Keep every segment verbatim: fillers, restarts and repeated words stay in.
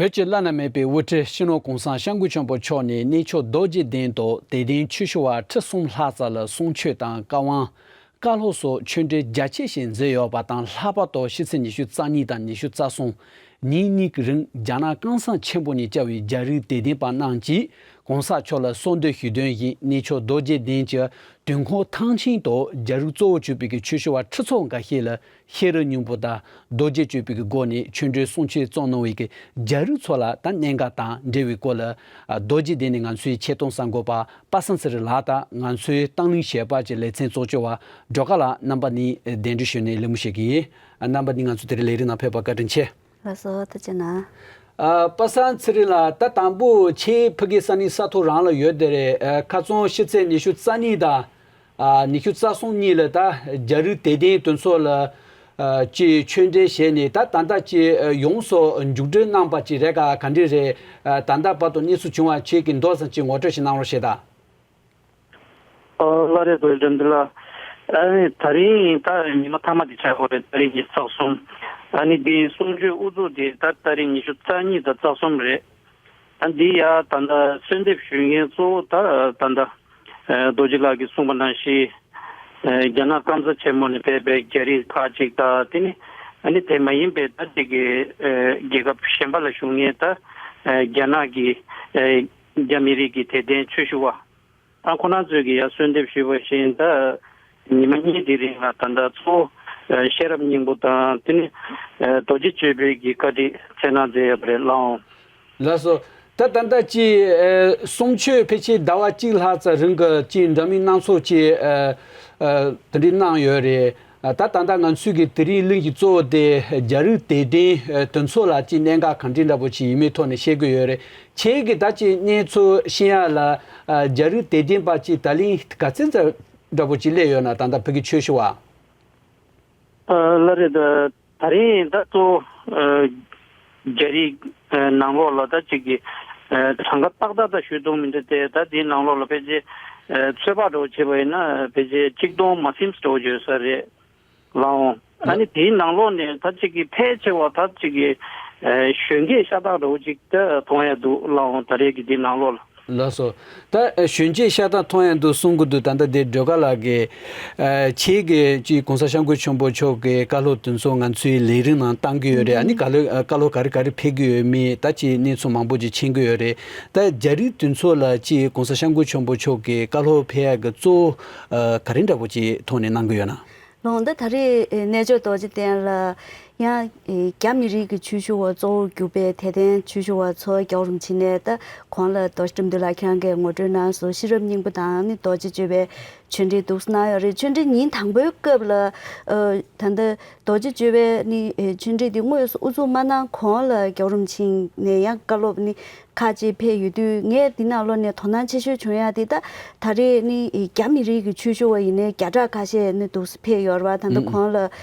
བོད་ཀྱི་བླ་ན་མེད་པའི་དབུ་ཁྲིད་སྤྱི་ནོར་གོང་ས་སྐྱབས་མགོན་ཆེན་པོ་མཆོག་ནས་གནས་མཆོག་རྡོ་རྗེ་གདན་དུ་དད་ལྡན་ཆོས་ཞུ་བ་ཁྲི་གསུམ་ལྷག་ཙམ་ལ་གསུང་ཆོས་དང་བཀའ་དབང་། བཀའ་སློབ་སོགས་ཆོས་འབྲེལ་རྒྱ་ཆེ་ཞིག་མཛད་ཡོད་པ་དང་། ལྷག་པར་དུ་ཕྱི་ཚེས་ཉི་ཤུ་རྩ་གཉིས་དང་ཉི་ཤུ་རྩ་གསུམ་ཉིན་གཉིས་ཀྱི་རིང་རྒྱ་ནག་སྐམ་ས་ཆེན་པོ་ནས་བཅར་བའི་རྒྱ་རིགས་དད་ལྡན་པ་རྣམས་ཀྱིས་གོང་ས་མཆོག་ལ་གསོལ་འདེབས་ཞུས་དོན་བཞིན་གནས་མཆོག་རྡོ་རྗེ་གདན་གྱི་དུས་འཁོར་ཐང་ཆེན་དུ་རྒྱ་རིགས་གཙོ་བོ་གྱུར་པའི་ཆོས་ཞུ་བ་ཁྲི་ཚོ་འགའ་ཤས་ལ་ཤེས་རབ་སྙིང་པོ་དང་རྡོ་རྗེ་གཅོད་པའི་སྒོ་ནས་ཆོས་འབྲེལ་གསུང་ཆོས་གཙོ་གནང་བའི་རྒྱ་རིགས་ཚོ་ལ་ད་གནད་འགག་དང་འབྲེལ་བའི་སྐོར་ལ་རྡོ་རྗེ་གདན་ནས་ང་ཚོའི་ཆེད་གཏོང་གསར་འགོད་པ་པ་སངས་ཚེ་རིང་ལགས་དང་ང་ཚོའི་བཏང་བླངས་ཞལ་པར་གྱི་ལེ་ཚན་གཙོ་སྐྱོང་བ་སྒྲོལ་དཀར་ལགས་རྣམ་པ་གཉིས་གདན་འདྲེན་ཞུས་ནས་གླེང་མོལ་བྱེད་ཀྱི་ཡིན། རྣམ་པ་གཉིས་ང་ཚོ་དེ་རིང་ལས་རིམ་ནང་ཕེབས་པར་བཀའ་དྲིན་ཆེ། ལགས་སོ། ཐུགས་རྗེ་གནང་། ཨ། པ་སངས་ཚེ་རིང་ལགས། ད་དང་པོ་ཁྱེད་ཕ་གི་ས་གནས་ས་ཐོག་རང་ལ་ཡོད་དེ་རེད། ཨ། ཁ་རྩང་ཕྱི་ཚེས་ཉི་ཤུ་རྩ་གཉིས་དང་། ཨ། ཉི་ཤུ་རྩ་གསུམ་གཉིས་ལ་ད་རྒྱ་རིགས་དད་ལྡན་དེ་ཚོ་ལ། ཨ། ཅིག་ཆོས་འབྲེལ་བྱས་ནས་ད་ད་ལྟ་ཅིག་ཡོངས་སུ་མཇུག་སྒྲིལ་གནང་པ་ཅིག་རེད་ག་ག་འདྲ་རེད། ཨ། ད་ལྟ་བར་དུ་གནས་ཚུལ་བྱུང་བ་ཁྱེད་ཀྱིས་མདོ་ཙམ་ཅིག་ངོ་སྤྲོད་ཞིག་གནང་རོགས་བྱེད་དང་། ཨོ་ལགས་རེད། རྡོ་རྗེ་དྲན་འདི་ལ། ཨ་ནི་ད་རིང་ད་ཉི་མ་མཐའ་མ་དེ་ཆགས་ཡོད་རེད། ད་རིང་ཉི་ཤུ་རྩ་གསུམ། ཨ་ནི་འདིའི་གསུང་ཆོས་དབུ་འཛུགས་དེ་ད་ད་རིང་ཉི་ཤུ་རྩ་གཉིས་དང་རྩ་གསུམ་རེད། ད་འདི་ཡ་ད་ལྟ་གསོལ་འདེབས་ཞུ་མཁན་གཙོ་བོ་ད་ད་ལྟ་རྡོ་རྗེ་ལགས་ཀྱིས་གསུངས་པ་ནང་བཞིན། རྒྱ་ནག་སྐམ་ས་ཆེན་མོ་ནས་ཕེབས་པའི་རྒྱ་རིགས་ཁག་ཅིག་དང་། དེ་ནི་ཨ་ནི་དེ་མ་ཡིན་པའི་ད་ཅིག་གི་རྒྱལ་ཁབ་གཞན་པ་ལ་བཞུགས་མཁན་ད་རྒྱ་ནག་གི་རྒྱ་མི་རིགས་ཀྱི་དད་ལྡན་ཆོས་ཞུ་བ། ཨ། ཁོ་རང་ཚོས་ཀྱིས་ཡར་གསོལ་འདེབས་ཞུས་པ་བཞིན་ད་ཉི་མ་གཉིས་དེ་རིང་ལ་ད་ལྟ་གཙོ་བོ་ཤེས་རབ་སྙིང་པོ་དང་དེ་ནི་རྡོ་རྗེ་གཅོད་པའི་གི་བཀའ་ཁྲིད་སྩལ་གནང་མཛད་ཡོད་པ་རེད། ལགས་འོང་། ལགས་སོ། ད་ད་ལྟ་ཅིག་གསུང་ཆོས་ཕལ་ཆེར་ཟླ་བ་གཅིག་ལྷག་ཙམ་རིང་གི་ཅིག་འདྲ་མིན་སྣ་ཚོགས་ཅིག་དེ་འདྲའི་གནང་ཡོད་རེད། ད་ད་ལྟ་ང་ཚོས་ཀྱི་དེ་རིང་གླེང་གཞི་གཙོ་བོ་དེ་རྒྱ་རིགས་དད་ལྡན་དེ་ཚོ་ལ་ཅིག་གནད་འགག་གང་འདྲ་འདྲ་པོ་ཅིག་ཡིན་མིན་ཐོག་ནས་བཤད་ཀྱི་ཡོད་རེད། ཁྱེད་ཀྱིས་ད་ཅིག་གནས་ཚུལ་ཤེས་ཡ་ལ། ཨ། རྒྱ་རིགས་དད་ལྡན་པ་ཅིག་ད་ལན་ག་ཚོད་ཙམ་འདྲ་པོ་ཅིག་སླེབས་ཡོད་ན། ད་ལྟ་ཕ་གི་ཆོས་ཞུ་བ། ཨ། ལགས་རེད། ད་ད་རིང་ད་གཙོ་བོ་ཨ་རྒྱ་རིགས་ཨ་ནང་ལོགས་ལ་ད་ཅིག་གི་ཨ་གྲངས་ཀ་ཏག་ཏག་ད་ཞུ་ཐུབ་མི་འདུག་སྟེ། ད་དེའི་ནང་ལོགས་ལ་ཕལ་ཆེར་ཨ་ཚོད་དཔག་འདྲ་པོ་བྱས་པ་ཡིན་ན་ཕལ་ཆེར་གཅིག་སྟོང་མ་ཟིན་འདྲ་པོ་ཡོད་ས་རེད། ལགས་འོང་། ཨ་ནི་དེའི་ནང་ལོགས་ནས་ད་ཅིག་གི་ཕལ་ཆེ་བ་ད་ཅིག་གི་ཨ་གཞོན་སྐྱེས་ཤ་སྟག་འདྲ་པོ་ཅིག་ད་མཐོང་ཡ་འདུག། ལགས་འོང་། ད་རེས་ཀྱི་དེའི་ནང་ལོགས་ལ། ལགས་སོ། ད་གཞོན་སྐྱེས་ཤ་སྟག་མཐོང་ཡ་འདུག་གསུང་གི་འདུག། ད་ལྟ་དེ་སྒྲོལ་དཀར་ལགས་ཀྱིས་ཨ་ཁྱེད་ཀྱིས་ཅིག་གོང་ས་སྐྱབས་མགོན་ཆེན་པོ་མཆོག་གི་བཀའ་སློབ་དེ་ཚོ་ང་ཚོའི་ལས་རིམ་ནང་བཏང་གི་ཡོད་རེད། ཨ་ནི་བཀའ་སློབ་བཀའ་སློབ་ག་རེ་ག་རེ་ཕེབས་ཀྱི་ཡོད་མེད་ད་ཅིག་གནས་ཚུལ་མང་པོ་ཅིག་མཁྱེན་གྱི་ཡོད་རེད། ད་རྒྱ་རིགས་དེ་ཚོ་ལ་ཅིག་གོང་ས་སྐྱབས་མགོན་ཆེན་པོ་མཆོག་གི་བཀའ་སློབ་ཕེབས་ཡ་གི་གཙོ་བོ་ཨ་ག་རེ་འདྲ་པོ་ཅིག་ཐོག་ནས་གནང་གི་ཡོད་ན། ལགས་འོང་། ད་ད་རེས་ཨེ་རྣལ་འབྱོར་རྡོ་རྗེ་གདན་ལ་ཡང་ཨེ་རྒྱ་མི་རིགས་ཀྱི་ཆོས་ཞུ་བ་གཙོ་བོར་གྱུར་པའི་དད་ལྡན་ཆོས་ཞུ་བ་ཚོ་རྒྱལ་བ་རིན་པོ་ཆེ་ནས་ད་གོང་ལ་རྡོ་རྗེ་བཀྲ་འདུས་ལགས་ཁྱེད་རང་གིས་ངོ་སྤྲོད་གནང་སོང་། ཤེས་རབ་སྙིང་པོ་དང་ནི་རྡོ་རྗེ་གཅོད་པའི་ཆོས་འབྲེལ་འདུག་སེ་གནང་ཡོད་རེད། ཆོས་འབྲེལ་ཉིན་དང་པོའི་སྐབས་ལ་ཨ་ད་ལྟ་རྡོ་རྗེ་གཅོད་པའི་ནི་ཨེ་ཆོས་འབྲེལ་འདི་དངོས་སུ་དབུ་འཛུགས་མ་གནང་གོང་ལ་རྒྱལ་བ་རིན་པོ་ཆེ་ནས་ཡང་བཀའ་སློབ་ནི་ཁག་ཅིག་ཕེབས་ཡོད་དུས། ངས་འདི་ནང་ལོགས་ནས་དོ་སྣང་ཆེ་ཤོས་བྱུང་ཡ་དེ་ད་ད་རེས་ནི་རྒྱ་མི་རིགས་ཀྱི་ཆོས་ཞུ་བ་ཡིན་ནའི་བརྒྱ་ཕྲག་ཁ་ཤས་ནི་འདུག་སེ་ཕེབས་ཡོད་རེད་པ། ད་ལྟ་ཨུ་ཨུ། གོང་ལ་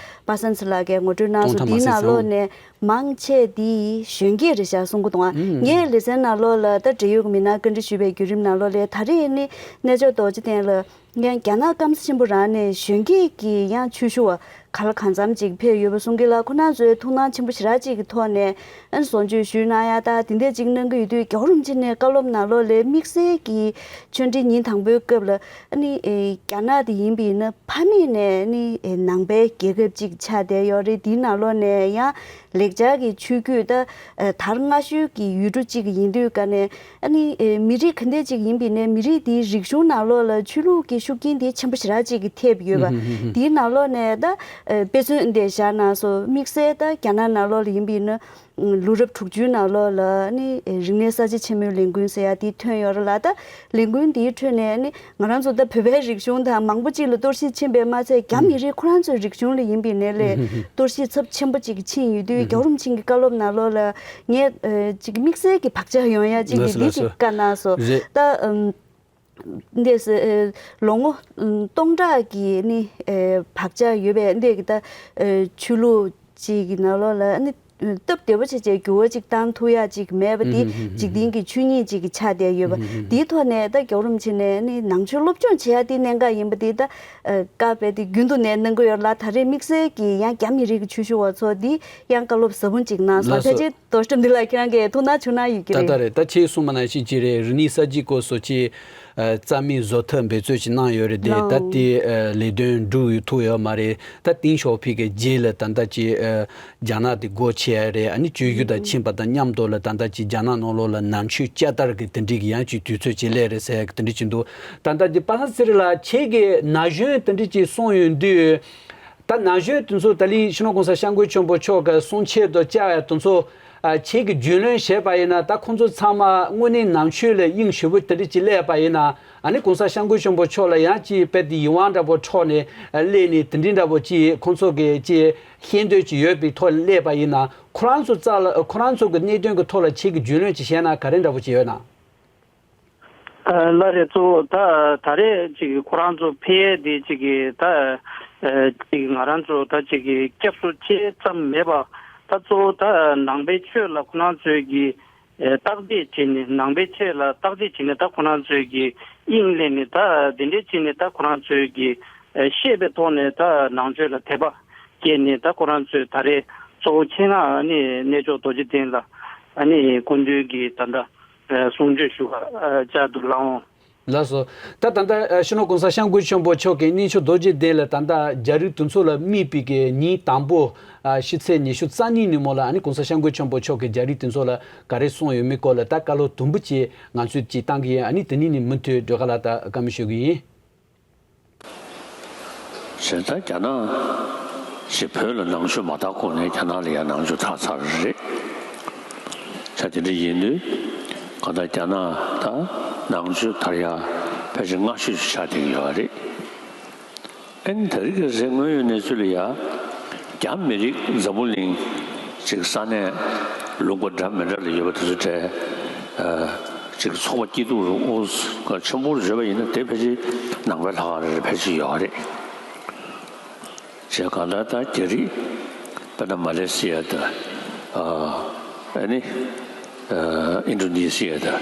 པ་སངས་ཚེ་རིང་ལགས་ཀྱིས་ངོ་སྤྲོད་གནང་སྟོང་སོང་། ཕྲག་འདིའི་མ་ཟིན་ནང་ལོགས་སོང་། ནས་མང་ཆེ་འདི་གཞོན་སྐྱེས་རེད་ཤག་གསུང་གི་འདུག་ཨ། ཨུ་ཨུ། ངས་ལེ་ཚན་ནང་ལོགས་ལ་ད་འབྲེལ་ཡོད་ཀྱི་མི་སྣར་བཀའ་འདྲི་ཞུས་པའི་བརྒྱུད་རིམ་ནང་ལོགས་ལ་ད་རེས་ནི་རྣལ་འབྱོར་རྡོ་རྗེ་གདན་ལ། ཡང་རྒྱ་ནག་སྐམ་ས་ཆེན་པོ་རང་ནས་གཞོན་སྐྱེས་ཀྱི་ཡང་ཆོས་ཞུ་བ་ག་ལ་གང་འཚམ་ཅིག་ཕེབས་ཡོད་པ་གསུང་གི་ལ། ཁོ་རང་ཚོའི་ཐུགས་སྣང་ཆེན་པོ་ཞེ་དྲག་ཅིག་གི་ཐོག་ནས་ཨ་ནི་གསུང་ཆོས་ཞུས་གནང་ཡ་ད་དེ་འདྲ་ཅིག་གནང་གི་ཡོད་དུས། རྒྱལ་བ་རིན་པོ་ཆེ་ནས་བཀའ་སློབ་ནང་ལོགས་ལ་དམིགས་བསལ་གྱི་ཆོས་འབྲེལ་ཉིན་དང་པོའི་སྐབས་ལ་ཨ་ནི་ཨེ་རྒྱ་ནག་དེ་ཡིན་པ་ཡིན་ན་ཕ་མེས་ནས་ཨ་ནི་ཨེ་ནང་པའི་རྒྱལ་ཁབ་ཅིག་ཆགས་བསྡད་ཡོད་རེད། དེའི་ནང་ལོགས་ནས་ཡང་། ལེགས་སྦྱར་གྱི་ཆོས་བརྒྱུད་ད་ཨ་དར་སྔ་ཤོས་ཀྱི་ཡུལ་གྲུ་གཅིག་ཡིན་དུས་ཀ་ནས་ཨ་ནི་ཨེ་མི་རིགས་ག་འདྲ་ཅིག་ཡིན་པ་ཡིན་ནའི་མི་རིགས་དེའི་རིག་གཞུང་ནང་ལོགས་ལ་ཆོས་ལུགས་ཀྱི་ཤུགས་རྐྱེན་དེ་ཆེན་པོ་ཞེ་དྲག་ཅིག་གིས་ཐེབས་ཡོད་པ། དེའི་ནང་ལོགས་ནས་ད་ཨེ་དཔེ་མཚོན་འདི་བཞག་ན་སོ་དམིགས་བསལ་ད་རྒྱ་ནག་ནང་ལོགས་ལ་ཡིན་པ་ཡིན་ན་ལོ་རབས་དྲུག་ཅུའི་ནང་ལོགས་ལ་ཨ་ནི་ཨེ་རིག་གནས་གསར་བརྗེ་ཆེན་མོའི་ལས་འགུལ་ཟེར་ཡ་དེ་ཐོན་ཡོད་རེད་ལ། ད་ལས་འགུལ་འདིའི་ཁྲོད་ནས་ནི་ང་རང་ཚོ་ད་བོད་པའི་རིག་གཞུང་དང་མང་པོ་ཅིག་ལ་གཏོར་བཤིག་ཕྱིན་པའི་མ་ཚད། རྒྱ་མི་རིགས་ཁོ་རང་ཚོའི་རིག་གཞུང་ལ་ཡིན་པའི་ནས་ལས་གཏོར་བཤིག་ཚབས་ཆེན་པོ་ཅིག་ཕྱིན་ཡོད་དུས། རྒྱལ་བ་རིན་པོ་ཆེ་གི་བཀའ་སློབ་ནང་ལོགས་ལ་ངས་ཨ་ཅིག་དམིགས་བསལ་གྱི་བག་ཆགས་ཡོང་ཡ་ཅིག་ལགས་སོ་གི་འདི་ལགས་ཅིག་སོ། བཀའ་གནང་སོང་། རེད། ད་ཨམ་འདས་སེ་ཨ་ལོ་ངོ་ཨམ་སྟོང་ཕྲག་གི་ནི་ཨ་བག་ཆགས་ཡོད་པའི་འདས་ཀྱི་ད་ཨ་ཆོས་ལུགས་ཅིག་གི་ནང་ལོགས་ལ་ནི། སྟབས་བདེ་པོ་བྱས་བྱས་འགྱུར་བ་ཅིག་བཏང་ཐུབ་ཡག་ཅིག་མེད་པ་དེ་འཇིག་རྟེན་གྱི་ཆོས་ཉིད་ཅིག་གི་ཆགས་བསྡད་ཡོད་པ་དེའི་ཐོག་ནས། ད་རྒྱལ་བ་རིན་པོ་ཆེ་ནས་ནི་ནང་ཆོས་སློབ་སྦྱོང་བྱེད་ཡག་དེ་གནད་འགག་ཡིན་པ་དེ། ད་བཀའ་རྦད་དེ་རྒྱུན་དུ་ནས་གནང་གི་ཡོད་ལ། ད་རེས་དམིགས་བསལ་གྱིས་ཡང་རྒྱ་མི་རིགས་ཀྱི་ཆོས་ཞུ་བ་ཚོ་འདི་ཡང་བཀའ་སློབ་ཟབ་པོ་ཅིག་གནང་སོང་། ལགས་སོ། ཕལ་ཆེར་རྡོ་རྗེ་ཁྲི་འདི་ལ་ཁྱེད་རང་གིས་ཐུགས་སྣང་བྱུང་ན་ཡོད་ཀྱི་ད་རེད། ལྟ་རེད། ད་ཁྱེད་གསུངས་པ་ནང་བཞིན་ཅིག་རེད། རིག་གནས་གསར་བརྗེའི་སྐབས་སུ་ཅིག་ཨ། རྩ་མེད་བཟོ་ཐབས་འབད་རྩོལ་ཅིག་གནང་ཡོད་རེད་དེ། ད་ལའོ། དེ་ཨ། ལས་དོན་འགྲུབ་ཡོད་ཐུབ་ཡོད་མ་རེད། ད་ཏེང་ཞའོ་ཕིང་གི་རྗེས་ལ་ད་ལྟ་ཅིག་ཨ། རྒྱ་ནག་དེ་སྒོ་ཕྱེ་ཡ་རེད། ཨ་ནི་བཅོས་བསྒྱུར་དང་ཕྱིན་པ་དང་མཉམ་དུ་ལ་ད་ལྟ་ཅིག་རྒྱ་ནག་ནང་ལོགས་ལ་ནང་ཆོས་བསྐྱར་དར་གྱི་དེ་འདྲའི་གི་ཡང་ཅིག་དུས་ཚོད་ཅིག་སླེབས་རེད་ཟེར་ཡ་གི་དེ་འདྲ་ཅིག་འདུག་ད་ལྟ་དེ་པ་སངས་ཚེ་རིང་ལགས་ཁྱེད་ཀྱི་ན་གཞོན་དེ་འདྲ་ཅིག་གསུངས་ཡོང་དུས། ད་ན་གཞོན་དེ་ཚོ་ད་ལི་སྤྱི་ནོར་གོང་ས་སྐྱབས་མགོན་ཆེན་པོ་མཆོག་གི་གསུང་ཆོས་དང་བཅར་བ་དེ་ཚོ། ཨ། ཁྱེད་ཀྱིས་རྒྱུས་ལོན་བྱས་པ་ཡིན་ན། ད་ཁོང་ཚོ་ཚང་མ་དངོས་གནས་ནང་ཆོས་ལ་དབྱིངས་ཞེ་པོ་དེ་འདྲ་ཅིག་སླེབས་པ་ཡིན་ན། ཨ་ནི་གོང་ས་སྐྱབས་མགོན་ཆེན་པོ་མཆོག་ལ་ཡང་ཅིག་དཔེ་དེ་ཡིད་དབང་འདྲ་པོ་འཕྲོག་ནས་སླེབས་ནས་དེ་འདྲའི་འདྲ་པོ་ཅིག་ཁོང་ཚོ་གིས་ཅིག་ཤེས་འདོད་ཅིག་ཡོད་པའི་ཐོག་ནས་སླེབས་པ་ཡིན་ན། ཁོ་རང་ཚོ་རྩ་ལ། ཁོ་རང་ཚོ་གི་གནད་དོན་གྱི་ཐོག་ལ་ཁྱེད་ཀྱིས་རྒྱུས་ལོན་ཅིག་བྱས་ན་ག་རེ་འདྲ་པོ་ཅིག་ཡོད་ན། ལགས་རེད། གཙོ་བོ་ད་ད་རེས་ཅིག་ཁོ་རང་ཚོ་ཕེབས་ཡས་དེ་ཅིག་གི་ད་ཅིག་ང་རང་ཚོ་ད་ཅིག་གི་སྐྱབས་སུ་མཆི་ཙམ་མེད་པ། ད་གཙོ་བོ་ད་ནང་པའི་ཆོས་ལ་ཁོ་རང་ཚོས་ཀྱི་བརྟག་དཔྱད་བྱས་ནས། ནང་པའི་ཆོས་ལ་བརྟག་དཔྱད་བྱས་ནས། ད་ཁོ་རང་ཚོས་ཀྱི་དབྱིངས་སླེབས་ནས། ད་དེ་འདྲས་བྱས་ནས་ད་ཁོ་རང་ཚོས་ཀྱི་ཤེས་པའི་ཐོག་ནས་ད་ནང་ཆོས་ལ་དད་པ་སྐྱེས་ནས། ད་ཁོ་རང་ཚོས་ད་རེས་གཙོ་བོ་ཆེད་མངགས་ཨ་ནི་གནས་མཆོག་རྡོ་རྗེ་གདན་ལ་ཨ་ནི་སྐུ་མདུན་གྱི་ད་ལྟ་གསུང་ཆོས་ཞུ་བར་བཅར་འདུག་ལགས་འོང་། ལགས་སོ། ད་ད་ལྟ་སྤྱི་ནོར་གོང་ས་སྐྱབས་མགོན་ཆེན་པོ་མཆོག་གིས་གནས་མཆོག་རྡོ་རྗེ་གདན་ལ་ད་ལྟ་རྒྱ་རིགས་དེ་ཚོ་ལ་དམིགས་པའི་གི་ཉིན་དང་པོ། ཕྱི་ཚེས་ཉི་ཤུ་རྩ་གཉིས་ཉིན་མོ་ལ་ཨ་ནི་གོང་ས་སྐྱབས་མགོན་ཆེན་པོ་མཆོག་གིས་རྒྱ་རིགས་དེ་ཚོ་ལ་ག་རེ་གསུངས་ཡོད་མེད་སྐོར་ལ་ད་བཀའ་སློབ་དུམ་བུ་ཅིག་ང་ཚོས་ཅིག་བཏང་གི་ཡིན། ཨ་ནི་དེ་ནས་ནི་མུ་མཐུད་སྒྲོལ་དཀར་ལགས་ད་བཀའ་མོལ་ཞུ་གི་ཡིན། བྱས་ཙང་རྒྱ་ནག་ཞེས་བོད་ལ་ནང་ཆོས་མ་དར་གོང་ནས་རྒྱ་ནག་ལ་ཡང་ནང་ཆོས་དར་ཚར་རེད། བྱས་དེ་འདྲ་ཡིན་དུས་གང་ལྟར་རྒྱ་ནག་ད་ནང་ཆོས་དར་ཡག་ཕལ་ཆེར་སྔ་ཤོས་ཤིག་ཆགས་བསྡད་ཀྱི་ཡོད་རེད། ཨ་ནི་ད་རེས་ཀྱི་རེས་དངོས་ཡོད་གནས་ཚུལ་ལ་ཡ། རྒྱ་མི་རིགས་འཛམ་བུ་གླིང་ཅིག་ས་གནས་ལུང་པ་འདྲ་མི་འདྲ་ལ་ཡོད་པ་དེ་ཚོ་གྲས་ཨ། ཅིག་ཚོགས་པ་སྐྱིད་སྡུག་རུ་ཨོ་ཆེན་པོ་རུ་བརྗོད་པ་ཡིན་ན། དེ་ཕལ་ཆེར་ནང་པའི་ལྷ་ཁང་རེ་རེ་ཕལ་ཆེར་ཡོད་རེད། བྱས་གང་ལྟར་ད་རྒྱ་རིགས་དཔེར་ན་མ་ལེ་སི་ཡ་དང་། ཨ་ནི་ཨ་ཨིན་ཌོ་ནེ་ཤི་ཡ་དང་།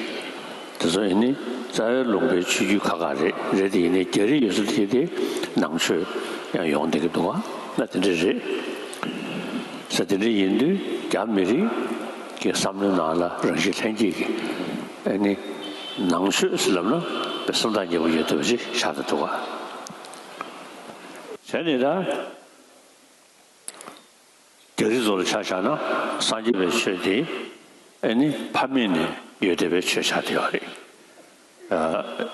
དེ་ཚོ་ཡིན་ནི་རྩ་བའི་ལུང་པའི་ཆོས་བརྒྱུད་ཁག་ཁག་རེད། རེད་དེ་ཡིན་ནའི་རྒྱ་རིགས་ཡོད་ས་དེ་དེ་ནང་ཆོས་ཡང་ཡོང་བསྡད་ཀྱི་འདུག་ག་ན་དེ་འདྲ་རེད། ས་དེ་འདྲ་ཡིན་དུས་རྒྱ་མི་རིགས་ཀྱི་བསམ་བློའི་ནང་ལ་རང་བཞིན་ལྷན་སྐྱེས་ཀྱི་ཨ་ནི་ནང་ཆོས་ཟེར་ལབ་ན་དཔེ་སེམས་ཐག་ཉེ་པོ་ཡོད་ཐུབ་པ་ཞིག་ཆགས་ཀྱི་འདུག་ག་བྱས་ནས་ད། རྒྱ་རིགས་ཚོ་ལ་ཆ་བཞག་ན་སངས་རྒྱས་པའི་ཆོས་དེ་ཨ་ནི་ཕ་མེས་ནས་ཡོད་བསྡད་པའི་ཆོས་ཆགས་བསྡད་ཡོད་རེད། ཨ།